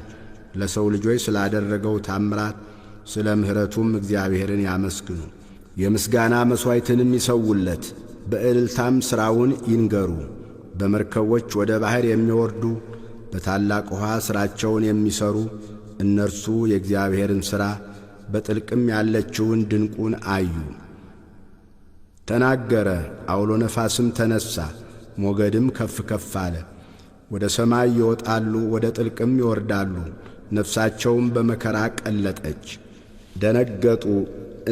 ለሰው ልጆች ስላደረገው ታምራት ስለ ምሕረቱም እግዚአብሔርን ያመስግኑ። የምስጋና መሥዋዕትንም ይሰውለት፣ በእልልታም ሥራውን ይንገሩ። በመርከቦች ወደ ባሕር የሚወርዱ በታላቅ ውኃ ሥራቸውን የሚሠሩ እነርሱ የእግዚአብሔርን ሥራ በጥልቅም ያለችውን ድንቁን አዩ። ተናገረ፣ አውሎ ነፋስም ተነሣ፣ ሞገድም ከፍ ከፍ አለ። ወደ ሰማይ ይወጣሉ፣ ወደ ጥልቅም ይወርዳሉ። ነፍሳቸውም በመከራ ቀለጠች። ደነገጡ፣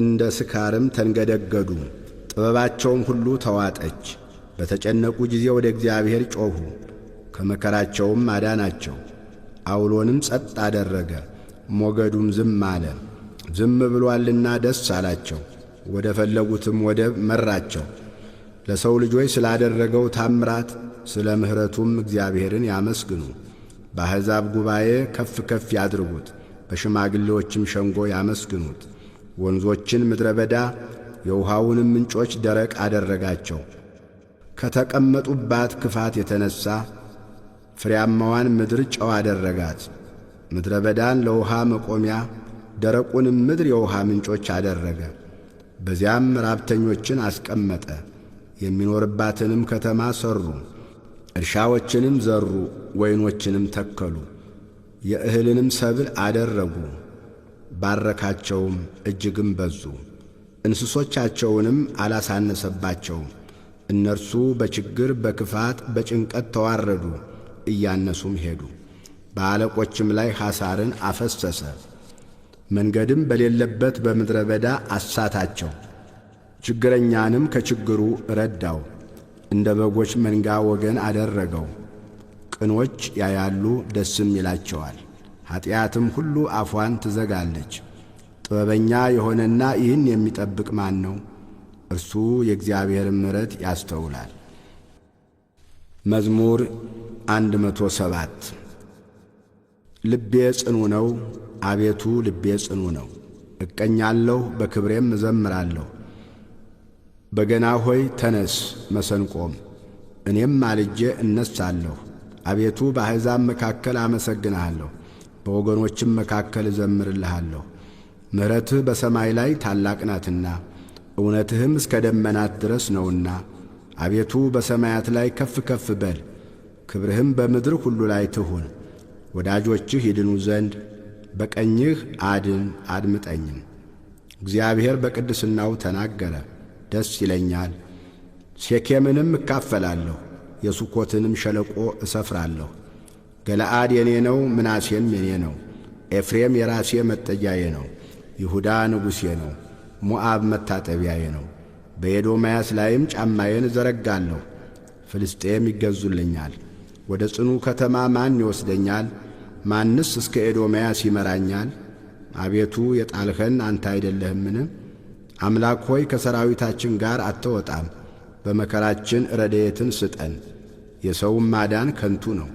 እንደ ስካርም ተንገደገዱ። ጥበባቸውም ሁሉ ተዋጠች። በተጨነቁ ጊዜ ወደ እግዚአብሔር ጮኹ፣ ከመከራቸውም አዳናቸው። አውሎንም ጸጥ አደረገ፣ ሞገዱም ዝም አለ። ዝም ብሎአልና ደስ አላቸው፣ ወደ ፈለጉትም ወደብ መራቸው። ለሰው ልጆች ስላደረገው ታምራት ስለ ምሕረቱም እግዚአብሔርን ያመስግኑ። በአሕዛብ ጉባኤ ከፍ ከፍ ያድርጉት፣ በሽማግሌዎችም ሸንጎ ያመስግኑት። ወንዞችን ምድረ በዳ የውኃውንም ምንጮች ደረቅ አደረጋቸው። ከተቀመጡባት ክፋት የተነሣ ፍሬያማዋን ምድር ጨው አደረጋት። ምድረ በዳን ለውኃ መቆሚያ ደረቁንም ምድር የውኃ ምንጮች አደረገ። በዚያም ራብተኞችን አስቀመጠ። የሚኖርባትንም ከተማ ሠሩ። እርሻዎችንም ዘሩ፣ ወይኖችንም ተከሉ፣ የእህልንም ሰብል አደረጉ። ባረካቸውም፣ እጅግም በዙ። እንስሶቻቸውንም አላሳነሰባቸውም። እነርሱ በችግር በክፋት በጭንቀት ተዋረዱ፣ እያነሱም ሄዱ። በአለቆችም ላይ ሐሳርን አፈሰሰ። መንገድም በሌለበት በምድረ በዳ አሳታቸው። ችግረኛንም ከችግሩ ረዳው፣ እንደ በጎች መንጋ ወገን አደረገው። ቅኖች ያያሉ ደስም ይላቸዋል፣ ኀጢአትም ሁሉ አፏን ትዘጋለች። ጥበበኛ የሆነና ይህን የሚጠብቅ ማን ነው? እርሱ የእግዚአብሔርን ምሕረት ያስተውላል። መዝሙር 107። ልቤ ጽኑ ነው፣ አቤቱ ልቤ ጽኑ ነው። እቀኛለሁ፣ በክብሬም እዘምራለሁ። በገና ሆይ ተነስ፣ መሰንቆም፣ እኔም ማልጄ እነሣለሁ። አቤቱ በአሕዛብ መካከል አመሰግንሃለሁ፣ በወገኖችም መካከል እዘምርልሃለሁ። ምሕረትህ በሰማይ ላይ ታላቅ ናትና እውነትህም እስከ ደመናት ድረስ ነውና። አቤቱ በሰማያት ላይ ከፍ ከፍ በል፣ ክብርህም በምድር ሁሉ ላይ ትሁን። ወዳጆችህ ይድኑ ዘንድ በቀኝህ አድን አድምጠኝም። እግዚአብሔር በቅድስናው ተናገረ፣ ደስ ይለኛል። ሴኬምንም እካፈላለሁ፣ የሱኮትንም ሸለቆ እሰፍራለሁ። ገለአድ የኔ ነው፣ ምናሴም የኔ ነው። ኤፍሬም የራሴ መጠጊያዬ ነው። ይሁዳ ንጉሴ ነው። ሞዓብ መታጠቢያዬ ነው። በኤዶምያስ ላይም ጫማዬን እዘረጋለሁ። ፍልስጤም ይገዙልኛል። ወደ ጽኑ ከተማ ማን ይወስደኛል? ማንስ እስከ ኤዶምያስ ይመራኛል? አቤቱ የጣልኸን አንተ አይደለህምን? አምላክ ሆይ ከሰራዊታችን ጋር አትወጣም። በመከራችን ረድኤትን ስጠን። የሰውም ማዳን ከንቱ ነው።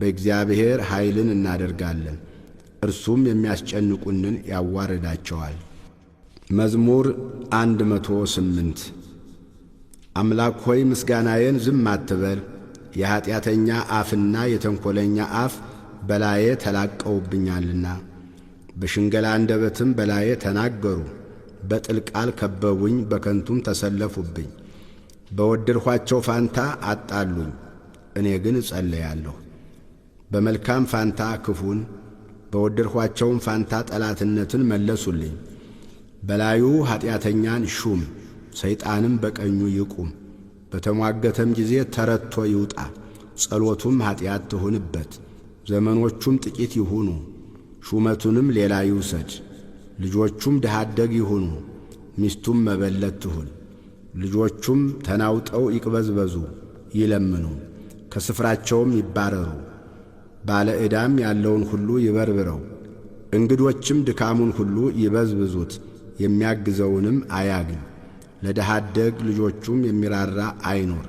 በእግዚአብሔር ኃይልን እናደርጋለን፣ እርሱም የሚያስጨንቁንን ያዋርዳቸዋል። መዝሙር 108። አምላክ ሆይ፣ ምስጋናዬን ዝም አትበል። የኀጢአተኛ አፍና የተንኰለኛ አፍ በላዬ ተላቀውብኛልና፣ በሽንገላ አንደበትም በላዬ ተናገሩ። በጥል ቃል ከበቡኝ፣ በከንቱም ተሰለፉብኝ። በወደድኋቸው ፋንታ አጣሉኝ፣ እኔ ግን እጸለያለሁ። በመልካም ፋንታ ክፉን፣ በወደድኋቸውም ፋንታ ጠላትነትን መለሱልኝ። በላዩ ኀጢአተኛን ሹም፣ ሰይጣንም በቀኙ ይቁም። በተሟገተም ጊዜ ተረቶ ይውጣ፣ ጸሎቱም ኀጢአት ትሁንበት። ዘመኖቹም ጥቂት ይሁኑ፣ ሹመቱንም ሌላ ይውሰድ። ልጆቹም ድሃ አደግ ይሁኑ፣ ሚስቱም መበለት ትሁን። ልጆቹም ተናውጠው ይቅበዝበዙ፣ ይለምኑ፣ ከስፍራቸውም ይባረሩ። ባለ ዕዳም ያለውን ሁሉ ይበርብረው፣ እንግዶችም ድካሙን ሁሉ ይበዝብዙት፣ የሚያግዘውንም አያግኝ። ለድሃ አደግ ልጆቹም የሚራራ አይኖር።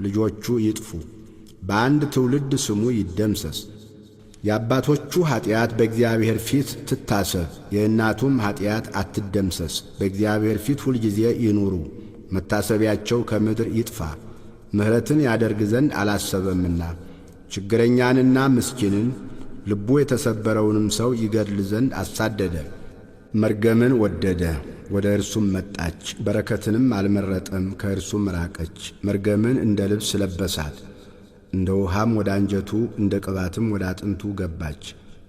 ልጆቹ ይጥፉ፣ በአንድ ትውልድ ስሙ ይደምሰስ። የአባቶቹ ኀጢአት በእግዚአብሔር ፊት ትታሰብ፣ የእናቱም ኀጢአት አትደምሰስ። በእግዚአብሔር ፊት ሁልጊዜ ይኑሩ፣ መታሰቢያቸው ከምድር ይጥፋ። ምሕረትን ያደርግ ዘንድ አላሰበምና ችግረኛንና ምስኪንን ልቡ የተሰበረውንም ሰው ይገድል ዘንድ አሳደደ። መርገምን ወደደ፣ ወደ እርሱም መጣች። በረከትንም አልመረጠም፣ ከእርሱም ራቀች። መርገምን እንደ ልብስ ለበሳት፣ እንደ ውሃም ወደ አንጀቱ፣ እንደ ቅባትም ወደ አጥንቱ ገባች።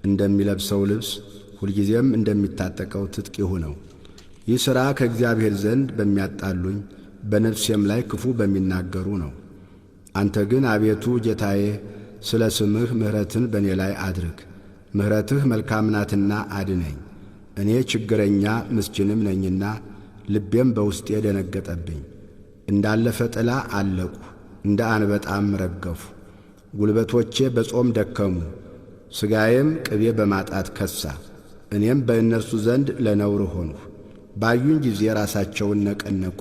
እንደሚለብሰው ልብስ ሁልጊዜም እንደሚታጠቀው ትጥቅ ይሁነው። ይህ ሥራ ከእግዚአብሔር ዘንድ በሚያጣሉኝ፣ በነፍሴም ላይ ክፉ በሚናገሩ ነው። አንተ ግን አቤቱ ጌታዬ፣ ስለ ስምህ ምሕረትን በእኔ ላይ አድርግ። ምሕረትህ መልካም ናትና አድነኝ። እኔ ችግረኛ ምስኪንም ነኝና ልቤም በውስጤ ደነገጠብኝ። እንዳለፈ ጥላ አለቅሁ፣ እንደ አንበጣም ረገፉ። ጉልበቶቼ በጾም ደከሙ፣ ሥጋዬም ቅቤ በማጣት ከሳ። እኔም በእነርሱ ዘንድ ለነውር ሆንሁ። ባዩኝ ጊዜ ራሳቸውን ነቀነቁ።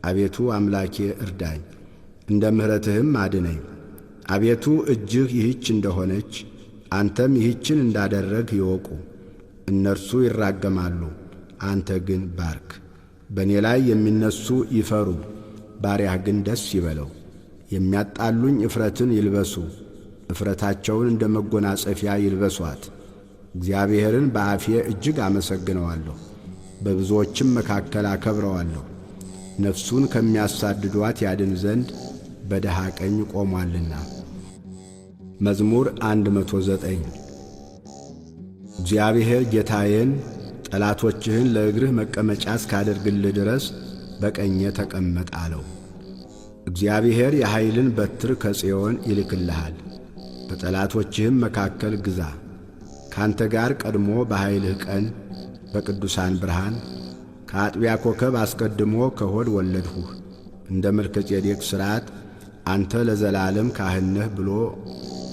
አቤቱ አምላኬ እርዳኝ፣ እንደ ምሕረትህም አድነኝ። አቤቱ እጅህ ይህች እንደሆነች፣ አንተም ይህችን እንዳደረግህ ይወቁ። እነርሱ ይራገማሉ፣ አንተ ግን ባርክ። በእኔ ላይ የሚነሱ ይፈሩ፣ ባሪያህ ግን ደስ ይበለው። የሚያጣሉኝ እፍረትን ይልበሱ፣ እፍረታቸውን እንደ መጎናጸፊያ ይልበሷት። እግዚአብሔርን በአፌ እጅግ አመሰግነዋለሁ፣ በብዙዎችም መካከል አከብረዋለሁ። ነፍሱን ከሚያሳድዷት ያድን ዘንድ በድሃ ቀኝ ቆሟልና። መዝሙር 109። እግዚአብሔር ጌታዬን፣ ጠላቶችህን ለእግርህ መቀመጫ እስካደርግልህ ድረስ በቀኜ ተቀመጥ አለው። እግዚአብሔር የኃይልን በትር ከጽዮን ይልክልሃል፣ በጠላቶችህም መካከል ግዛ። ካንተ ጋር ቀድሞ በኃይልህ ቀን በቅዱሳን ብርሃን፣ ከአጥቢያ ኮከብ አስቀድሞ ከሆድ ወለድሁህ። እንደ መልከጼዴቅ ሥርዓት አንተ ለዘላለም ካህን ነህ ብሎ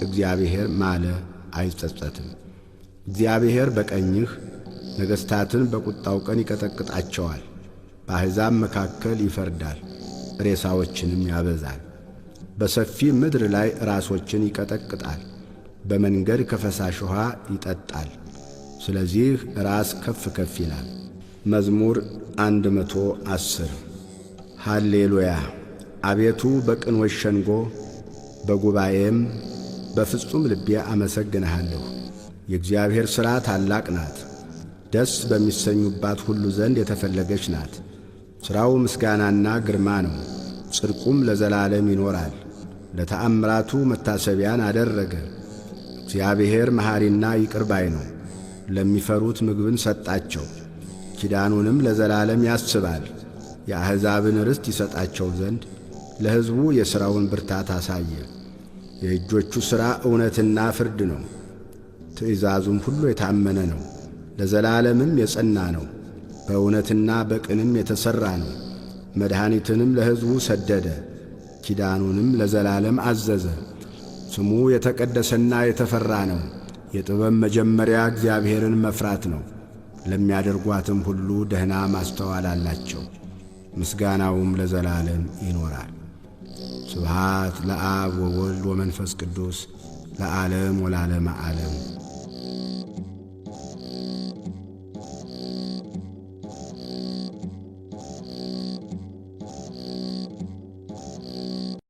እግዚአብሔር ማለ፣ አይጸጸትም። እግዚአብሔር በቀኝህ ነገሥታትን በቁጣው ቀን ይቀጠቅጣቸዋል። በአሕዛብ መካከል ይፈርዳል፣ ሬሳዎችንም ያበዛል። በሰፊ ምድር ላይ ራሶችን ይቀጠቅጣል፣ በመንገድ ከፈሳሽ ውኃ ይጠጣል። ስለዚህ ራስ ከፍ ከፍ ይላል። መዝሙር 110። ሃሌሉያ። አቤቱ፣ በቅኖች ሸንጎ በጉባኤም በፍጹም ልቤ አመሰግንሃለሁ። የእግዚአብሔር ሥራ ታላቅ ናት፣ ደስ በሚሰኙባት ሁሉ ዘንድ የተፈለገች ናት። ሥራው ምስጋናና ግርማ ነው፣ ጽድቁም ለዘላለም ይኖራል። ለተአምራቱ መታሰቢያን አደረገ። እግዚአብሔር መሐሪና ይቅር ባይ ነው። ለሚፈሩት ምግብን ሰጣቸው፣ ኪዳኑንም ለዘላለም ያስባል። የአሕዛብን ርስት ይሰጣቸው ዘንድ ለሕዝቡ የሥራውን ብርታት አሳየ። የእጆቹ ሥራ እውነትና ፍርድ ነው። ትእዛዙም ሁሉ የታመነ ነው፣ ለዘላለምም የጸና ነው። በእውነትና በቅንም የተሠራ ነው። መድኃኒትንም ለሕዝቡ ሰደደ፣ ኪዳኑንም ለዘላለም አዘዘ። ስሙ የተቀደሰና የተፈራ ነው። የጥበብ መጀመሪያ እግዚአብሔርን መፍራት ነው። ለሚያደርጓትም ሁሉ ደህና ማስተዋል አላቸው። ምስጋናውም ለዘላለም ይኖራል። ስብሃት ለአብ ወወልድ ወመንፈስ ቅዱስ ለዓለም ወለዓለመ ዓለም።